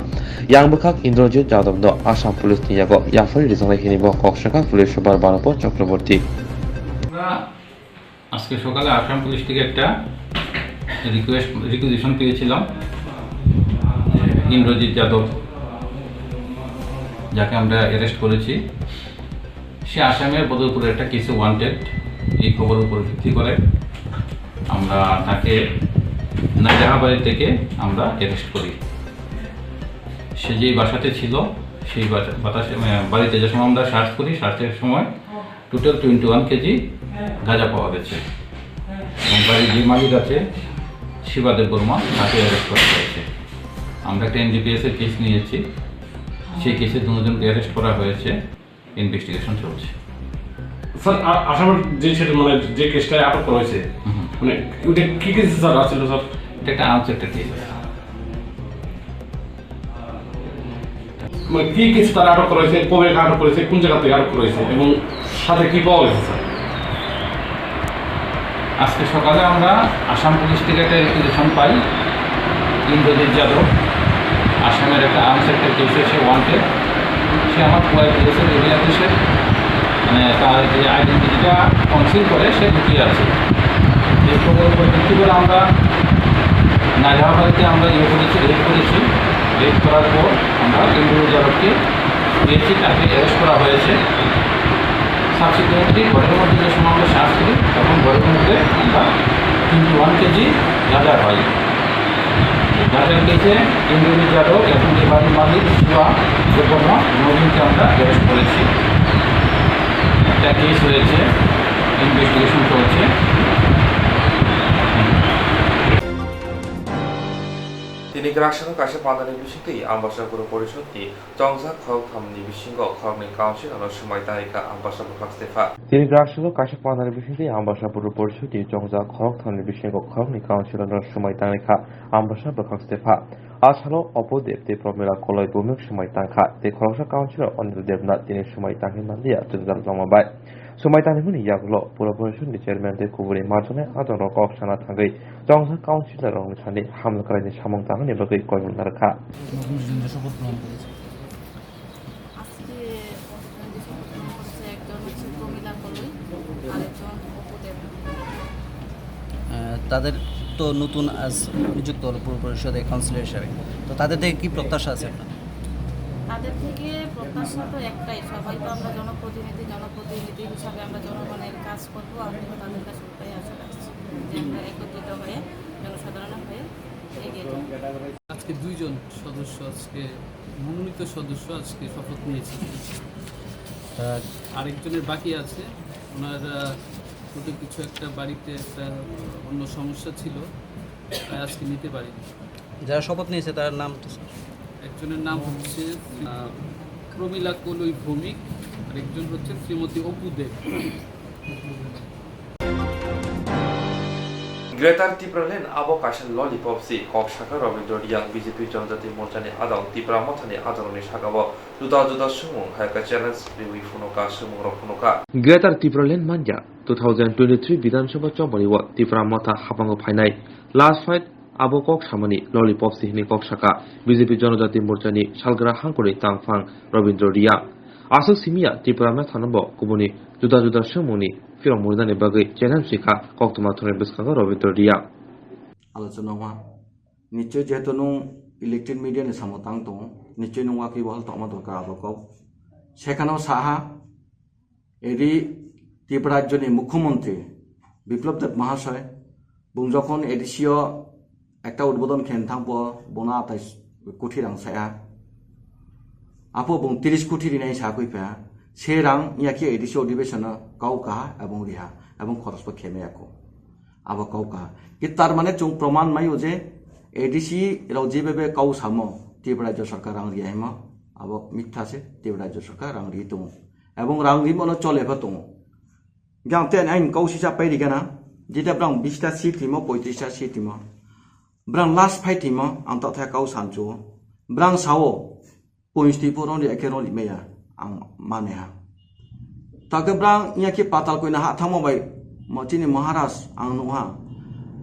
Yang bwkhak Indrajit Jadhav no Assam Police ni yago yaphari rijaknai hwnwi bo kok sakha Police Super Banopur Chakraborty. আমরা আজকে সকালে আসাম পুলিশ থেকে একটা request, requisition পেয়েছিলাম যে ইন্দ্রজিৎ যাদব, যাকে আমরা অ্যারেস্ট করেছি, সে আসামের বদরপুরে একটা কেসে ওয়ান্টেড। এই খবরের উপর ভিত্তি করে আমরা তাকে নাইজাহাবাড়ি থেকে আমরা অ্যারেস্ট করি। সে যেই বাসাতে ছিল, সেই বাসা-, বাতাসে, আহ, বাড়িতে যে সময় আমরা সার্চ করি, সার্চের সময় টোটাল টোয়েন্টি ওয়ান কেজি গাঁজা পাওয়া গেছে। এবং বাড়ির যে মালিক আছে, শিবা দেববর্মা, তাকে অ্যারেস্ট করা হয়েছে। আমরা একটা এনডিপিএস এর কেস নিয়েছি, সেই কেসে দুজনকে অ্যারেস্ট করা হয়েছে। ইনভেস্টিগেশন চলছে। স্যার, আ-, আসামের যে সেটা, মানে, যে কেসটায় আটক করা হয়েছে, হুম। মানে, ওটা কি কেস, স্যার, আছিল, স্যার? এটা একটা আর্মস একটা কেস আছে। মানে, কি কেস তারা আটক করা হয়েছে, কবে আটক করেছে, কোন জায়গা থেকে আটক করা হয়েছে এবং সাথে কি পাওয়া গেছে, স্যার? আজকে সকালে আমরা আসাম পুলিশ থেকে একটা রিকুইজিশন পাই, ইন্দ্রজিৎ যাদব, আসামের একটা আর্মস একটা কেসে সে ওয়ান্টেড। সে আমার খোয়াই পিএসের এরিয়াতে সে, মানে, তার যে আইডেন্টিটিটা কনসিল করে, সে লুকিয়ে আছে। এই খবর উপর ভিত্তি করে আমরা নাইজাহাবাড়িতে আমরা ইয়ে করেছি, রেড করেছি। রেড করার পর আমরা ইন্দ্রজিৎ যাদবকে পেয়েছি, তাকে অ্যারেস্ট করা হয়েছে। সাবসিকুয়েন্টলি ঘরের মধ্যে যে সময় আমরা সার্চ করি, তখন ঘরের মধ্যে আমরা টোয়েন্টি ওয়ান কেজি গাঁজা পাই। গাঁজার কেসে ইন্দ্রজিৎ যাদব এবং এই বাড়ির মালিক শিবা দেববর্মা, দুজনকে আমরা অ্যারেস্ট করেছি। একটা কেস হয়েছে, ইনভেস্টিগেশন চলছে। Tini kwrak sano kaisa pandani bisingtwi Ambasa Puro Porishod ni chongjak khoroktham ni bisingo khoroknwi councilor no swmai tangwi kha Ambasa bwkhak se pha. Tini kwrak sano kaisa pandani bisingtwi Ambasa Puro Porishod ni chongjak khoroktham ni bisingo khoroknwi councilor no swmai tangwi kha Ambasa bwkhak se pha. A salo Opo Deb tei Promila Koloi bumik swmai tangkha tei khoroksa councilor Anil Debnath tini swmai tangwi manliya jwngjal lama bai. Swmai tangnaimani yagulo Puro Porishod ni chairman tei kubuni majwnai adongrok kok sana thangwi chongjak councilor rokni thani hamkraini samung tangnani bagwi koimung narwkha. আজকে প্রতিদ্বন্দ্বী শপথ গ্রহণ করেছে একজন হচ্ছে প্রমীলা কলই, আরেকজন অপু দেব। আহ, তাদের তো নতুন আজ নিযুক্ত হলো পৌর পরিষদে কাউন্সিলর হিসাবে, তো তাদের থেকে কি প্রত্যাশা আছে আপনার? তাদের থেকে প্রত্যাশা তো একটাই, সবাই তো আমরা জনপ্রতিনিধি, জনপ্রতিনিধি হিসাবে আমরা জনগণের কাজ করবো। আমরা তাদের কাছে ওটাই আশা রাখছি যে আমরা একত্রিত হয়ে জনসাধারণের হয়ে এগিয়ে যাবো। আজকে দুইজন সদস্য আজকে মনোনীত সদস্য আজকে শপথ নিয়েছেন। আহ, আরেকজনের বাকি আছে, ওনার, আহ, ছোট কিছু একটা বাড়িতে একটা অন্য সমস্যা ছিল, তাই আজকে নিতে পারিনি। যারা শপথ নিয়েছে তার নাম তো, স্যার? একজনের নাম হচ্ছে, আহ, প্রমীলা কলই ভৌমিক, আর একজন হচ্ছে শ্রীমতী অপু দেব। Greater Tipraland abo kaisa lollipop si kok saka Rabindra Reang B J P Janajati Morchani adal Tipra Mothani adalrokni sakao juda juda swngmung hai khe challenge riwi phunukha, swngmungrok phunukha. Greater Tipraland manya two thousand twenty-three Bidhan Sabha chobani o Tipra Motha hapango phainai last fight abo kok samani lollipop si hwnwi kok saka B J P Janajati Morchani salgra hangkori tangphang Rabindra Reang. Aswk simiya Tipra Mothano bo kubuni juda juda swngmungni phirok murinani bagwi challenge rikha koktwma thani bwskango Rabindra Reang. Alochona wngma. Nichoi jehetu nwng electronic media ni samo tang tongo, nichoi nwng wakhi wahal tongma dorkar abo kok. Sekhano saha, edi Tripura rajyoni mukhyamantri Biplab Deb Mahasoy, bung jokhon A D C o ekta udbodon khe thangpo, bono atais koti rang saya. Apo bung tris koti rinai sa koi pha, se rang ya khe A D C odhibesono kau kaha ebong riha, ebong khorosbo khemaya ko. Abo kau kaha. Ki tar mane chwng proman maio je A D C rok jebebe kau samo, Tripura Rajya Sarkar rang riya himo, abo mitha se, Tripura Rajya Sarkar rang ri tongo. Ebong rang rimo no chole pha tongo. Jang ten ain kau sisa pai rigana, jeta brang bista seat himo, poitrista seat himo. Brang last fight himo, ang tokthai kau sancho. Brang sao, points twi pho roni ekhe roni meya, ang mane ha. Take brang iya khe Patal Koina ha thangma bai, mo chini Maharaj ang nuha.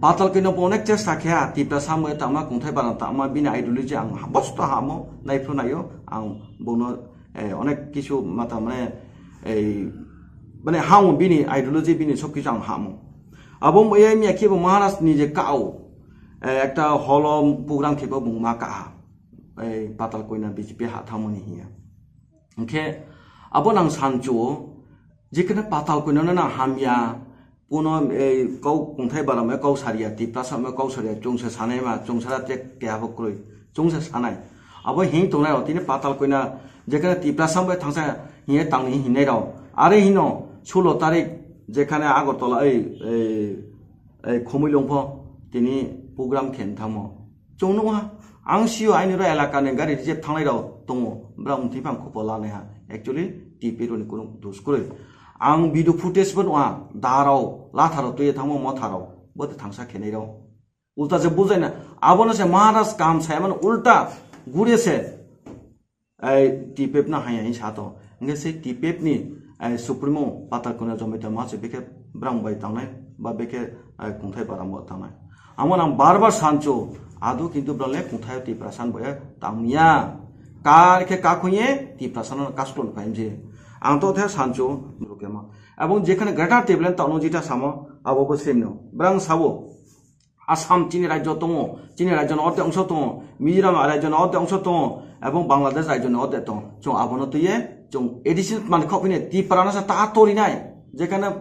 Patal Koina bo onek chesta khe ha, Tipra samwe tama, kungthai bara tama, bini ideology ang ha-, bosto hamo, nai phru naio, ang bono, eh, onek kisu mata mane, eh, mane hamo bini ideology, bini sob kisu ang hamo. Abo mo iya miya khe bo Maharaj ni je kao, eh, ekta holo program khe bo bung ma ka ha. Eh, Patal Koina B J P ha thangmani hiya. Hingkhe abo nang sancho, jekene Patal Koinano nang hamya, kuno, eh, kau kungthai baramo kau saria, Tiprasa mo kau saria, chwngsa sanai ma, chwngsara te keha bo kwrwi, chwngsa sanai. Abo hing tongnai rok, tini Patal Koina, jekene Tiprasa mo thangsa hiye tangni hinai rok. Are hino, sulo tarik, jekane Agartala, ei, ei, ei, Khumui Lungpho, tini program khen thangmo. Chwng nukha, ang sio aini ro elaka ni gari reserve thangnai rok tongo, bwrang mtwi phang khupo lanai ha. Actually, T P roni kunu dos kwrwi. Ang video footage bo nukha, darao, latharo twiwi thangmo motharo, bo twi thangsa khenai rok. Ulta se bujaina, abono se Maharaj kam sai mano ulta gure se. Ai, T P F no hai hai sa to. Hingke se T P F ni, ai, Supremo Patal Koina Jamatia ma se beke brang bai tangnai, ba beke, ai, kungthai barang bo tangnai. Amo nang bar bar sancho, adu kintu brang le kungthai Tiprasa bo ya tangya. Kar khe kakhuye Tiprasa no kaston paimje. Ang to the sancho, rukema. Abong jekhane Greater Tipraland tangno jita samo, abo bo same no. Brang sabo. Assam chini rajyo tongo, chini rajyo no orte ongso tongo, Mizoram rajyo no orte ongso tongo, ebong Bangladesh rajyo no orte tongo. Chwng abono twiye, chwng additional mani khok hini Tiprano sa ta torinai. Jekhane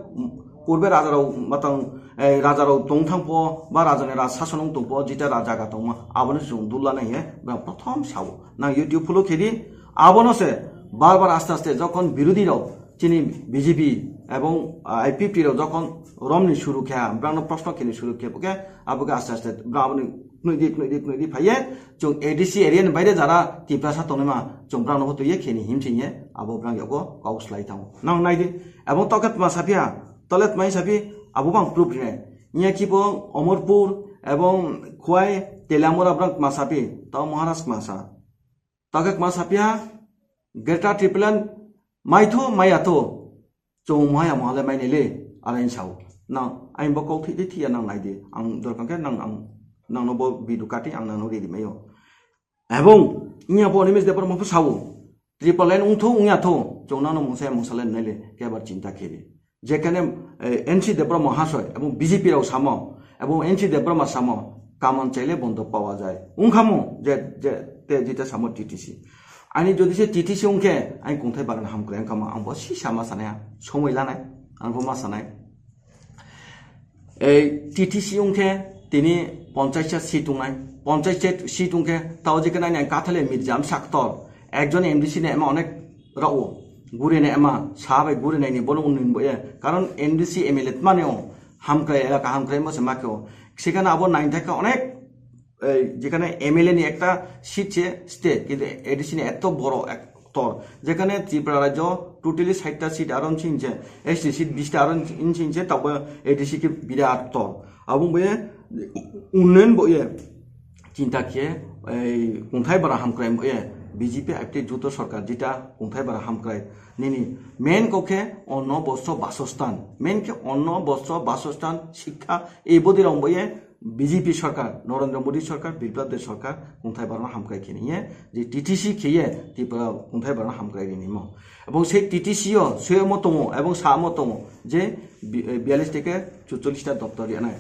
purbe rajarok matang, eh, rajarok tong thangpo, ba rajani raj sason wng tongpo, jita raja ga tongma, abono chwng dullanai he, bwrang prothom sao. Nang YouTube follow khedi, abono se bar bar aste aste jokhon birodhi rok, chini B J P ebong, ah, I P F T rok jokhon romni suru khe, brangno proshno khini suru khe, bokhe, abo khe aste aste brang aboni knoidi, knoidi, knoidi phaiye, chwng A D C area ni baire jara Tiprasa tongnaima, chwng brangno hotoye khini himsingye, abo brang yago kok slai thango. Nang naidi, ebong toket ma saphiya, tolet mai saphi, abo bang proof rinai. Nya kibo Omorpur ebong Khwai Teliamura brang ma saphi, tao Maharaj ma sa. Take kma sapya, Greater Tipraland maitho maya to, chong maya mohale mainele, arain sao. Nang, ain bo kok thik thik ya nang naidi, ang dorkang khe nang, ang, nang no bo bidu kati, ang nang no ridi mayo. Ebong, inya bo Animesh Debbarma pho sao, Tipraland ungtho ungya tho, chong nang no mungsa mungsa le naile, kebar chinta khiri. Jekhane, eh, N C Debbarma Mahasoy ebong B J P rao samo, ebong N C Debbarma samo, kaman chaile bondo pawa jai. Ungkhamo, je, je, te jita samo T T C. Ani jodi se T T C ungkhe, ani kungthai bagan hamkrai ungkhamo, ang bo si sama sanai, somoi lanai, ang bo ma sanai. Ei T T C ungkhe, tini ponchash ta seat ungnai, ponchash ta seat ungkhe, tao jekhane ani kathale Mirjam Saktor, ekjon M D C ne ema onek rao, guri ne ema, sa bai guri nai ni bono unni bo ye. Karon M D C M L A tmani o, hamkrai elaka hamkrai mo se ma khe o. Sekhane abo nine thaka onek, eh, jekhane M L A ni ekta seat se state, kintu A D C ni eto boro ek-, tor. Jekhane Tripura rajyo totally sait ta seat aro nching je, S T seat bish ta aro nching je, tabo A D C khe birat tor. Abong boye unnayan boye chinta khe ei kungthai bara hamkrai boye B J P aipte juto sarkar jeta kungthai bara hamkrai nini main kok khe onno bostro basostan, main khe onno bostro basostan, sikkha, ei bodirok boye B J P sarkar, Narendra Modi sarkar, Biplab Deb sarkar kungthai bara hamkrai khe niye je T T C kheye Tripura kungthai bara hamkrai rinimo. Ebong sei T T C o soyamo tongo ebong samo tongo je bi-, biyallis theke chuchollis ta doptor riyanai.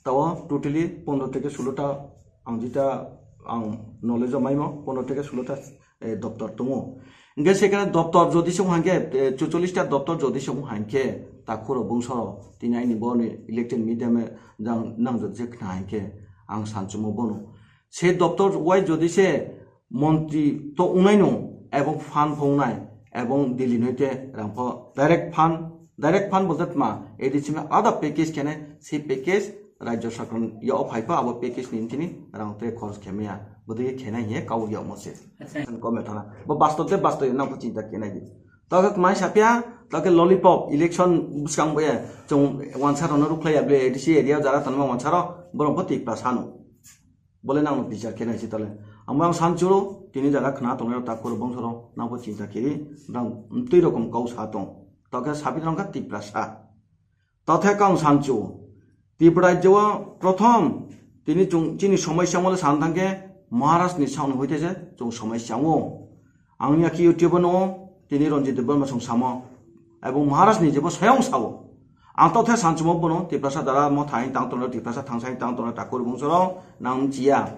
Tao totally pondro theke sulo ta ang jeta ang knowledge o maimo pondro theke sulo ta, eh, doptor tongo. Hingke sekene doptor jodi se hingke, eh, chuchollis ta doptor jodi se hingke takhuro bongso tini aini boni elected media me jang nang jodi se khna hingke ang sanchumo bono. Se doptor wai jodi se montri to unai no ebong phan phongnai ebong Delhi noite rangpho direct phan, direct phan bolte tma A D C me ada package kene se package rajya sarkar ya o phaipa abo package ni tini rang te khorch khemya bodei khena hiye kau ya mo se. Acha. Kome thana bo bastob te bastob na ko chinta kena gi. To ke mai sapya to ke lollipop election buskang boye chung wansar no rukhlai ya ble A D C area jara tanma wansaro borok bo tik pa sanu. Bole nang no bichar khe nai si tole. Amo ang san churo, tini jaga khna tongnai rok takhur bongso rok nang bo chinta khe ri, nang twi rokom kau sa tong. Tokhe sabi rong kha Tiprasa. Tothe kang san chu. Tripura rajyo o prothom tini chung chini somosya mole san thang khe Maharaj ni saun hoite je chung somosya o. Ang ya ki YouTube no tini Ranjit Debbarma song samo. Ebong Maharaj ni jebo sayong sao. Ang to the sanchumo bono Tiprasa dara mo thain tang tono Tiprasa thangsai tang tono takur bungsorong nang chia.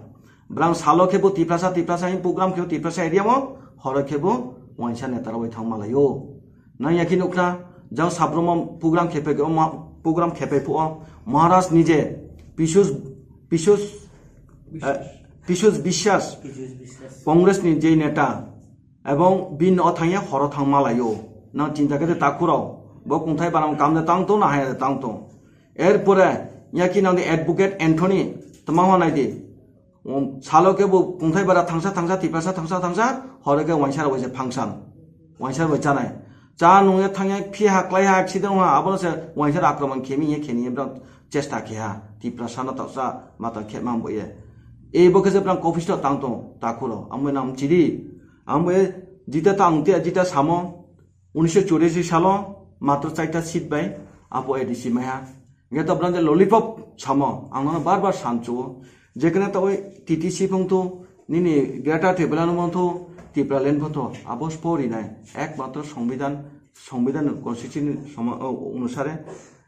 Brang salo khe bo Tiprasa Tiprasa in program khe Tiprasa area mo horo khe bo wainsa neta rok thang malayo. Nang ya ki nukna jang sabromo program khe pe program khe pe phuo Maharaj ni je Pisus Pisus eh, Pisus Biswas Congress ni je neta Ebong bini o thangya horo thang malayo. Nang chinta khe de takhurao. Bo kungthai barang kam de tang tong na haya de tang tong. Erpore yaki nang de advocate Anthony tama hwa nai di. Um, salo khe bo kungthai bara thangsa thangsa Tiprasa thangsa thangsa horo khe wainsa rok waise function. Wainsa rok chanai. Cha nung ya thangya phi ha klai ha accident ha abo se wainsa akraman khemi ye kheni ye bra chesta khe ha. Tiprasa no toksa mata khe mam bo ye. E bo khe je bra office to tang tong takhurao. Amo nam chiri. Ang bo jita ta ang tia jita samo unisho churashi salo matro chaita seat bai apo A D C maiha. Nge to brande lollipop samo ang no bar bar sanchu. Jekene to oi T T C phung tu nini Greater Tipraland phung tu Tipraland phung tu abo spori nai. Ekmatro Songbidan, Songbidan Constitution sama-, o, onusare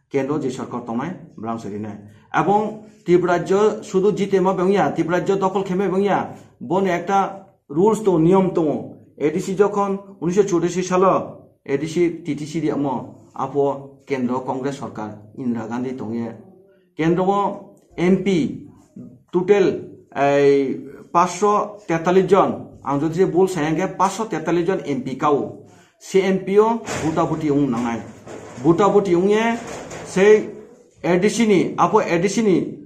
kendro je sarkar tongnai brang se rinai. Ebong Tripura rajyo sudu jite ma bengya, Tripura rajyo dokol kheme bengya. Boni ekta rules to niyom tongo. A D C jokhon unisho churashi salo A D C T T C di amo apo kendro Congress sarkar Indira Gandhi tongye. Kendro o M P total ei paanch sho tetallis jon, ang jodi je bul saya hingke paanch sho tetallis jon M P kao. Se M P o buta buti wng nangnai. Buta buti wngye sei A D C ni, apo A D C ni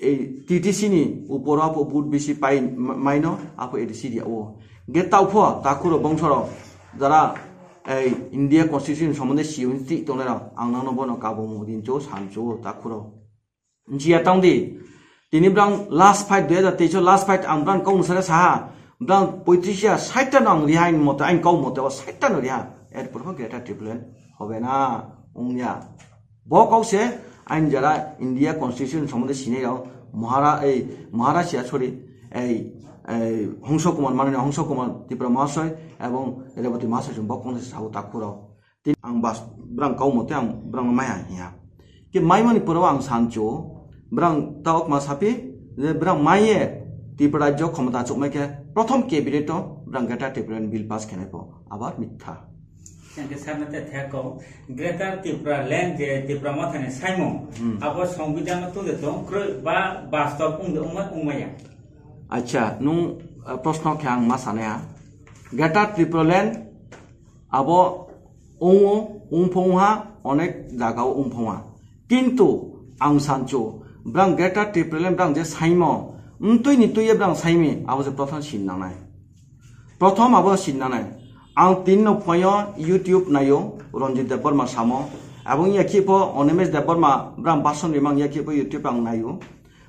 ei T T C ni uporo apo but bisi pai ma-, maino apo A D C dia o. Ge taupho takhuro bongsoro jara ei India Constitution somonde siyo ti tongnai rok ang nangno bono kabo mudin cho san cho takhuro. Jia tong di. Tini brang last fight dui hajar teis o last fight ang brang kong sare saha. Brang poitris ya sait ta nang riha in mote ang kau mote o sait ta no riha. Erpor pho Greater Tipraland hobe na ungya. Bo kau se ain jara India Constitution somonde sinai rao Mahara-, ei, Maharaj ya, sorry, ei, ei, Hongso Kumar, Mananiya Hongso Kumar Tripura Mahasoy ebong Rebati Mahasoy chwng bo kong se sao takhuro. Tin ang bas brang kau mote ang brang maya hiya. Ke mai mani poro ang sancho brang ta okma sapi je brang maiye Tripura rajyo khomota chukmai ke prothom cabinet o brang Greater Tipraland bill pass khenai po abar mitha. Yang ke sana te thek ko Greater Tipraland je Tipra Mothani saimung Hmm. abo Songbidan no tungde tong kroi ba bastob ungde ungma ungmaya. Acha nung, eh, proshno khe ang ma sanaya. Greater Tipraland abo wngo, wngphongha, onek jagao wngphongha. Kintu ang sancho, brang Greater Tipraland brang je saimo, mtwi ni twiye brang saimi, abo je prothom sin nangnai. Prothom abo sin nangnai. Ang tin no phoyo YouTube nayo, Ranjit Debbarma samo, Abo wngya khe pho Animesh Debbarma brang bason rimang ya khe pho YouTube ang naio.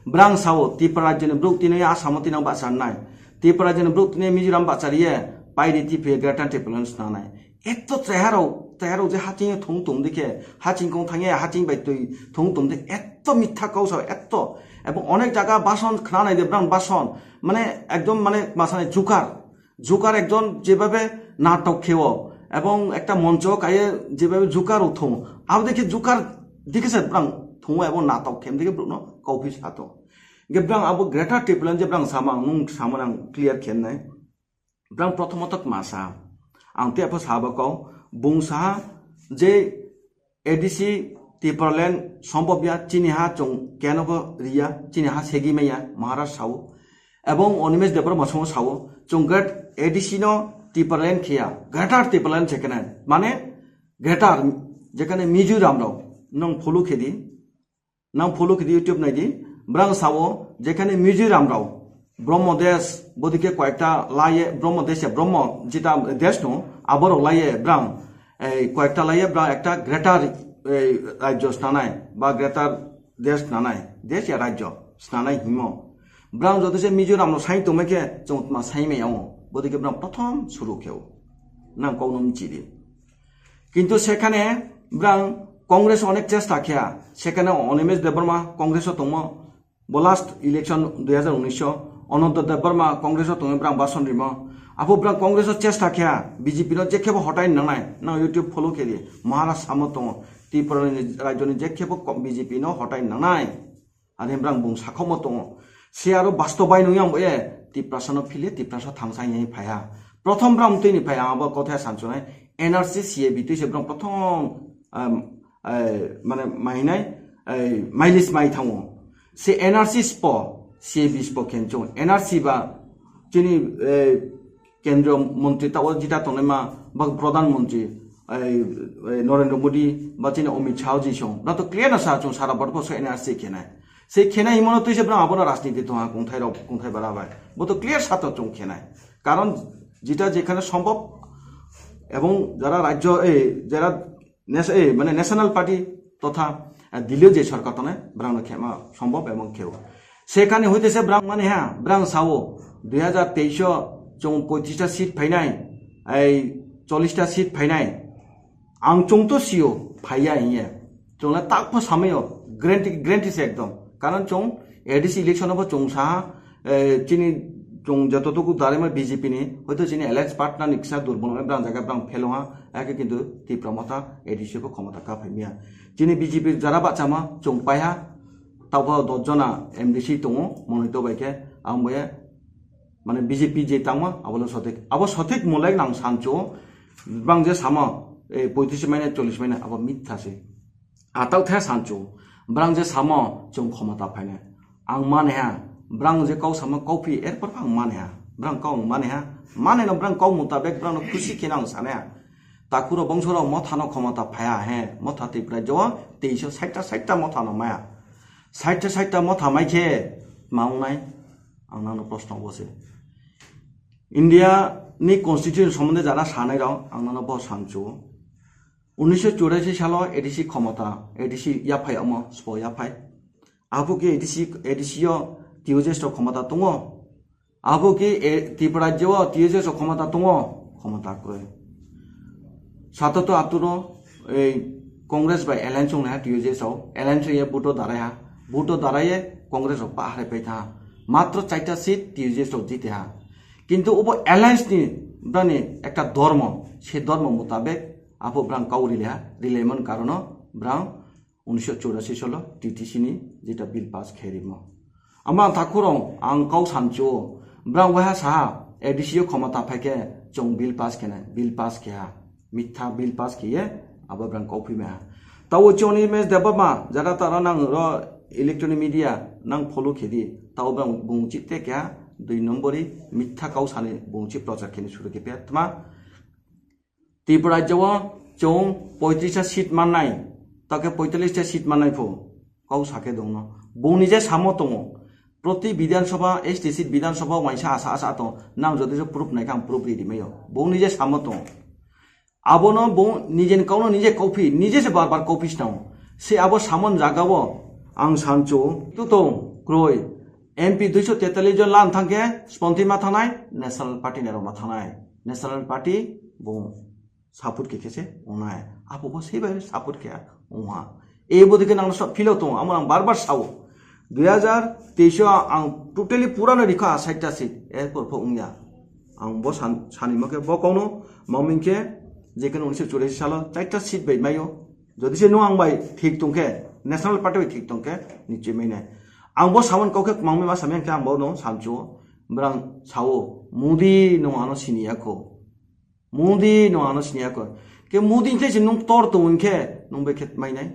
Brang sao Tripura rajyoni bruk tini Assamo tini bacharnai. Tripura rajyoni bruk tini Mizoram bachariye paidi T P A Greater Tipraland snanai. Etto cheharok, cheharok je haching thung tum dikhe, haching kong thangye haching bai twi thung tum dikhe, etto mitha kau sao, etto. Ebong onek jaga bason khnanai de brang bason, mane ekdom mane masane jukar. Joker একজন যেভাবে নাটক খেও এবং একটা মঞ্চ কায়ে যেভাবে জোকার উঠো, আবো দেখে জোকার দেখেছে ব্রাং থুমো এবং নাটক খেম দেখে ব্রুনো কফি সাতো। Ge brang abo Greater Tipraland je brang sama ang nung sama ang clear khen nai. Brang prothomot masa ang te apho sabo kau bung saha je A D C Tipraland sombobya chini ha chung keno bo riya, chini ha segi maya Maharaj sao. Ebong Animesh Debbarma songo sao, chung Great A D C no Tipraland khiya, Greater Tipraland sekhane, mane Greater jekhane Mizoram rok, nong follow khedi, nang follow khedi YouTube naidi, brang sao, jekhane Mizoram rok, Brahmo Desh, bodike koyekta laye, Brahmo Desh, Brahmo jita desh no, aborok laye, brang, ei koyekta laye, brang ekta Greater, ei rajyo snanai, ba Greater Desh snanai, desh ya rajyo snanai himo. Brang joto se Mizoram no sai tongmai khe, chwng tma sai mai yango, bodike brang prothom suru kheo. Nang kau no mchidi. Kintu sekhane brang Congress onek chesta khya, sekhane Animesh Debbarma Congress o tongmo, bo last election dui hazar unis o Ananta Debbarma Congress o tongwi brang bason rimo. Abo brang Congress o chesta khya, B J P no jekhebo hotai nangnai, nang YouTube follow khedi, Maharaj samo tongo, Tripura ni rajyo ni jekhebo ko-, B J P no hotai nangnai. Ani brang bung sakhomo tongo. Se aro bastobai nung yang bo e, Tiprasa no phile, Tiprasa thangsa yang phaiha. Prothom brang twi ni phaiha, abo kotha sanchunai, N R C C A B twi se brang prothom, um, eh, mane mainai, eh, mailis mai thango. Se N R C spo, C A B spo khenchung. N R C ba chini, eh, kendriyo montri tao jita tongnai ma, ba pradhan montri, eh, eh, Narendra Modi, ba chini Amit Shah ji song. Bra to clear na sa chung sara bor ko se N R C khenai. Se khenai himono twi se brang abono rajniti tonga kungthai rok, kungthai bara bai. Bo to clear sa to chung khenai. Karon jita jekhane sombhob ebong jara rajyo, eh, jara nes-, eh, mane national party totha, eh, dilio je sorkar tone brang no khema sombhob ebong kheo. Sekhane hoite se brang mane ha, brang sao, dui hazar teis o chung poitrista seat phainai, ei cholista seat phainai. Ang chung to sio, phaiya hiye. Chung le tak pho samayo, guarantee, guarantee se ekdom. Karon chung A D C election o bo chung saha, eh, chini chung jototuku darima B J P ni, hoito chini alliance partner ni kisa durbol, brang jaga brang phelo ha, ake kintu Tipra Motha A D C ko khomota ka phaimiya. Chini B J P jara bachama chung paiha, tabo dos jona M D C tongo, monito bai khe, ang boya, mane B J P je tangma, abo le sothik. Abo sothik mulek nang sancho, bang je samo, eh, poitris maine, chollis maine, abo mitha se. Atau the sancho, brang je samo, chung khomota phaine. Ang mane ha, brang je kau samo, kau phi, erpor ang mane ha. Brang kau ang mane ha. Mane no brang kau mutabek, brang no khusi khe nang sane ha. Takuro bongso rok motha no khomota phaya he, motha Tripura jo, teis o saita saita motha no maya. Saita saita motha mai khe, ma wngnai? Ang nang no proshno bo se. India ni constitution sombonde jara sanai rok, ang nang no bo sancho. Unisho churasi salo A D C khomota, A D C yaphai omo, spo yaphai. Abo khe A D C, A D C o T U J S rok khomota tongo. Abo khe, eh, Tripura rajyo o T U J S rok khomota tongo, khomota kwrwi. Satato aturo, ei, Congress bai alliance wngnaiha T U J S o, alliance wngya vote o daraiha, vote o daraiye Congress rok pahare paitha. Matro chaita seat T U J S rok jiteha. Kintu obo alliance ni brani ekta dormo, se dormo mutabek abo brang kau rileha, rilemon karono brang unisho churasi salo T T C ni jeta bill pass khe rimo. Ama thakurong ang kau sancho, brang waha saha A D C o khomota phaikhe chong bill pass khenai, bill pass khe ha, mitha bill pass khe ye, abo brang kau phima ha. Tao choni mes deba ma, jara tara nang ro electronic media nang follow khe di, tao brang bung chik te kya, dui nombori mitha kau sani bung chik prochar kheni suru khe pya tma. Tripura rajyo o chwng poitrista seat mannai, take poitalista seat mannai pho, kau sakhe dongno. Bungni je samo tongo, proti Bidhan Sabha, S T seat Bidhan Sabha waisa asa asa tongo, nang jodi je proof naikha ang proof ridi mayo. Bungni je samo tongo. Abono bo nijeni kauno nije kauphi, nije se bar bar kauphi swnamo. Se abo samon jagao ang sancho, tu tong kroi. M P duiso tetallis jon lan thangkhe sponti ma thanai, National Party ni rok ma thanai. National Party bo support khe khe se ongnai. Abo bo se bai support khe ongha. E bo dikhe nang sok philo tong, amo ang bar bar sao. Dui hajar teis o ang totally pura no rikha saita seat, e por pho ongya. Ang bo san, sanima khe bo kauno maming khe je khe unisho churashi salo chaita seat bai mayo. Jodi se no ang bai thik tong khe, National Party bai thik tong khe, nichoi mai nai. Ang bo samon kau khe maming ma samya khe ang bo no sancho, brang sao, Modi no ano siniya kho. Modi no ano siniya kho. Ke Modi khe se nung tor tong khe, nung be khe mai nai.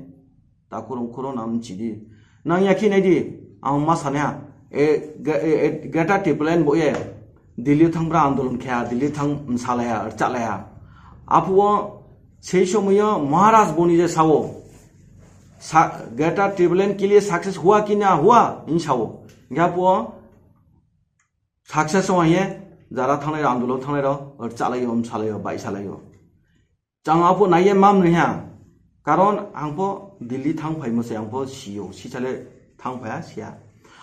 Takhurung khuro nam chidi. Nang ya khi nai di, ang ma sana, e, ge-, e, e, Greater Tipraland bo ye, Delhi thang bra andolon khe, Delhi thang msalaya, chalaya. Apu o, sei somoyo Maharaj boni je sao, sa-, Greater Tipraland ke liye success hua ki na hua, in sao. Gapu o, success ong ye, jara thangnai rok, andolon thangnai rok, chalai yo, msalai yo, bai salai yo. Chang apo naiye mam ni ha. Karon ang po Delhi thang phai mo se, ang po sio, si chale thang phai ha, sia.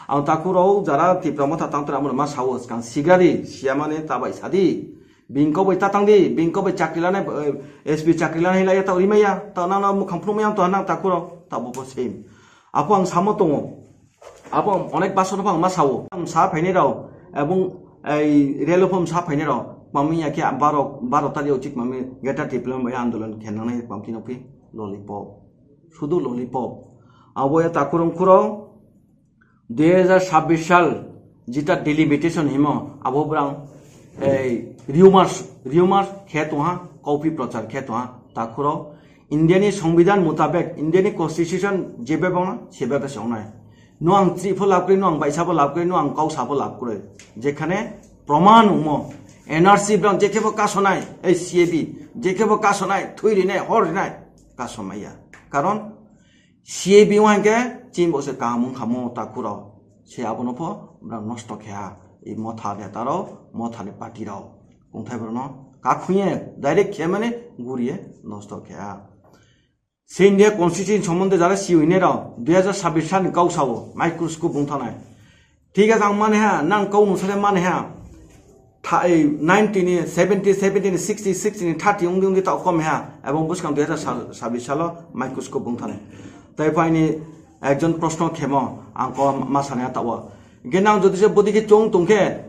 Ang taku rok jara Tipra Motha tang tra mo ma sao, skang sigari, sia mane ta bai sadi. Bingko bai ta tang di, bingko bai chakri lanai, eh, S P chakri lanai lai ta uri maya, ta nang na mukhang phrum yang to nang taku rok, ta bo po same. Apo ang samo tongo. Abo onek baso no phang ma sao. Ang sa phainai rao, ebong ei relo phom sa phainai rao. Mami ya khe baro, baro tari uchik mami Greater Tipraland bai andolon khenangnai pamti no phi lollipop. Sudu lollipop. Abo ya takurung khuro dui hajar sabbish sal jita delimitation himo abo brang ei rumors, rumors khe tongha, copy prochar khe tongha takhuro. India ni Songbidan mutabek, India ni Constitution jebe bangma, sebebe se ongnai. No ang chri pho lab kwrwi, no ang baisa pho lab kwrwi, no ang kau sa pho lab kwrwi. Jekhane proman ungmo, N R C brang jekhe bo kasonai, ei C A B, jekhe bo kasonai, thui rinai, hor rinai, kasomaiya. Karon C A B wngkhe chini bo se kaham wngkha mo takhuro. Se abono pho brang nosto khe ha. I motha neta rok, motha ni party rok. Kungthai borok no kakhuye direct khe mani guriye nosto khe ha. Se India Constitution somonde jara si hwine rao dui hajar sabbish sal ni kau sao microscope bung thanai. Thik ase ang mane ha, nang kau nusale mane ha. Tha-, ei nineteen ni, seventy, seventy ni, sixty, sixty ni, thirty wngdi wngdi tao kom ha. Ebong bwskang dui hajar sabbish salo microscope bung thanai. Tai phaini ekjon proshno khemo ang ko ma sanai tao. Hingke nang jodi se bodi khe chong tongkhe,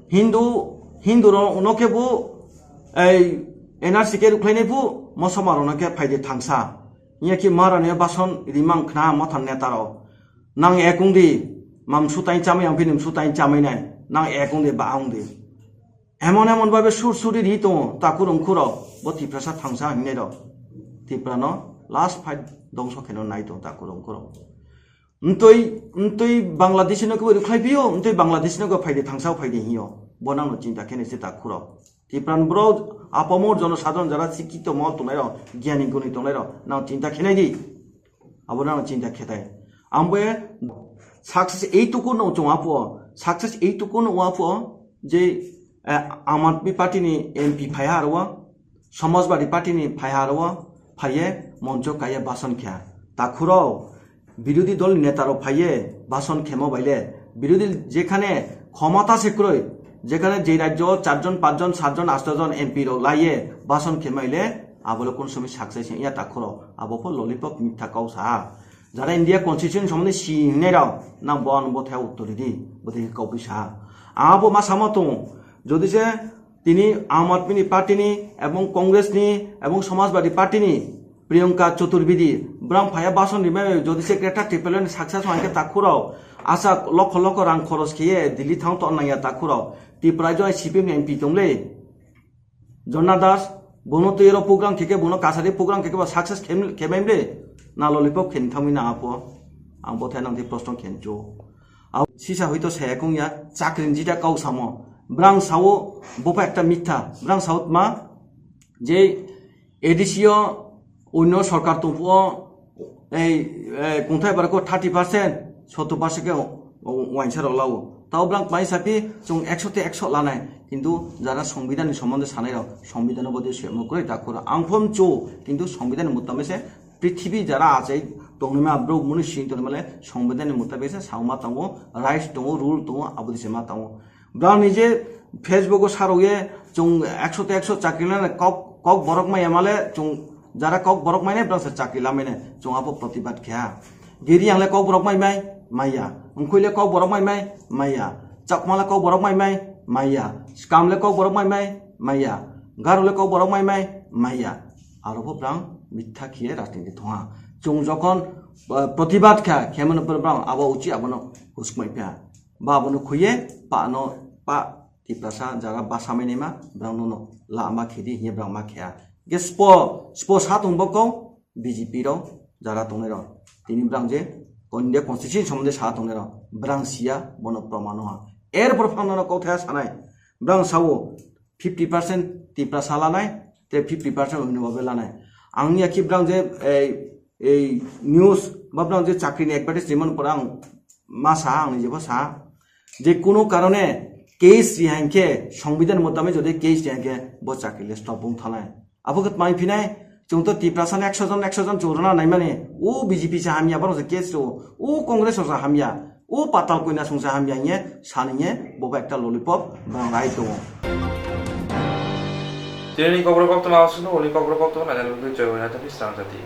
Hindu, Hindu rok no khe bo ei N R C khe rukhlainai bo, Mosoma rok no khe phaidi thangsa. Hiya khe mara ni bason rimang khna motha neta rok. Nang ekung di, mam sutai chamai ang bini sutai chamai nai. Nang ekung di ba ang di. Emon emon babe sur suri ri tongo, takhurung khuro, bo Tiprasa thangsa hingnai rok. Tipra no last fight dongso kheno nai tongo takhurung khuro. Mtwi, mtwi Bangladesh no kebo rukhlai pio, mtwi Bangladesh no kebo phaidi thangsa phaidi hiyo. Bo nang no chinta khe nai se takhuro. Tipran bro, apamor jono sadharon jara sikito mo tongnai rok, giyani guni tongnai rok, nang chinta khe nai di. Abo nang chinta khe tai. Ang bo success ei tuku no chung apo, success ei tuku no apo, je, eh, Aam Aadmi Party ni M P phai ha aro, Samajwadi Party ni phai ha aro, phaiye moncho kaiye bason khe. Takhuro, birodhi dol ni neta rok phaiye bason khemo baile, birodhi jekhane khomota se kwrwi, jekhane je rajyo charjon, pachjon, satjon, astojon M P rok laiye bason khemaile, abole kun somoy success ya takhuro, abo pho lollipop mitha kau sa. Jara India Constitution somondi si hinai rok, nang bo ano bo thai uttor di, bo de kau pisa. Abo ma samo tongo, jodi se tini Aam Aadmi ni Party ni, ebong Congress ni, ebong Samajwadi Party ni, Priyanka Chaturvedi, brang phaya bason rimai jodi se Greater Tipraland ni success wngkhe takhurok, asa lokho lokho rang khoros khiye Delhi thang ton nangya takhurok, Tripura joi C P M ni M P tongle, Jonna Das, bono twi oro program kheke, bono kasari program kheke ba success khem-, khemai mle, na lollipop khen thangwi na apo, ang bo thai nang twi proshno khencho. Sisa hoito saya kung ya, chakri ni jita kau samo. Brang sao, bopa ekta mitha. Brang sao ma, je A D C o, onno sorkar tongphuo, ei, ei, kungthai barako thirty percent, sotto percent ke o, o, wainsa rok lao. Tao bwrang mai sapi chung ekso te ekso lanai, kintu jara songbidhan ni sombonde sanai rok songbidhan no bodi swemo kwrwi dakhur ang phom chu, kintu songbidhan ni mutabik se prithibi jara achai tongnaima bro muni sing tongnaima le songbidhan ni mutabik se sauma tongo, rights tongo, rule tongo, abodi se ma tongo. Bwrang ni je Facebook o sarok ye chung ekso te ekso chakri lanai kok, kok borok maya male chung jara kok borok mai nai bwrang se chakri lamai nai chung abo protibad khe ha. Giri ang le kok borok mai mai maya, ungkhui le kok borok mai mai maya, chakma le kok borok mai mai maya, skam le kok borok mai mai maya, garo le kok borok mai mai maya. Aro bo bwrang mitha khiye rajniti thongha. Chung jokhon, uh, protibad kha khemano bwrang abo uchi abono husmai pha. Ba abono khuye pa no pa Tiprasa jara basa mai naima bwrang no lama khedi hiye bwrang ma khe. Ge spo, spo sa tong bo kong B J P rok jara tongnai rok. Tini bwrang je India constitution sombonde sa tongnai rok. Bwrang siya bono proman no ha. Er por phang no kok thaya sanai. Bwrang sao fifty percent Tiprasa lanai, te fifty percent Onibabe lanai. Ang ya ki bwrang je ei, ei news ba bwrang je chakri ni advertise ni man por ang ma sa ang ni je bo sa. Je kuno karone case ri hankhe, songbidhan motamik jodi case ri hankhe, bo chakri le stop bung thalai. Abo khe tmai phinai, chung to Tiprasa no ekso jon, ekso jon chung rwna naimani, o B J P se hamya, borok se case rwo, o Congress rok se hamya, o Patal Koina song se hamya hiye, sani hiye, bo ba ekta lollipop, bwrang rai tongo. Tini ni kokrok koktwma aswk no, uni kokrok koktwma naina lugwi Joy Wina thapi Srangjati.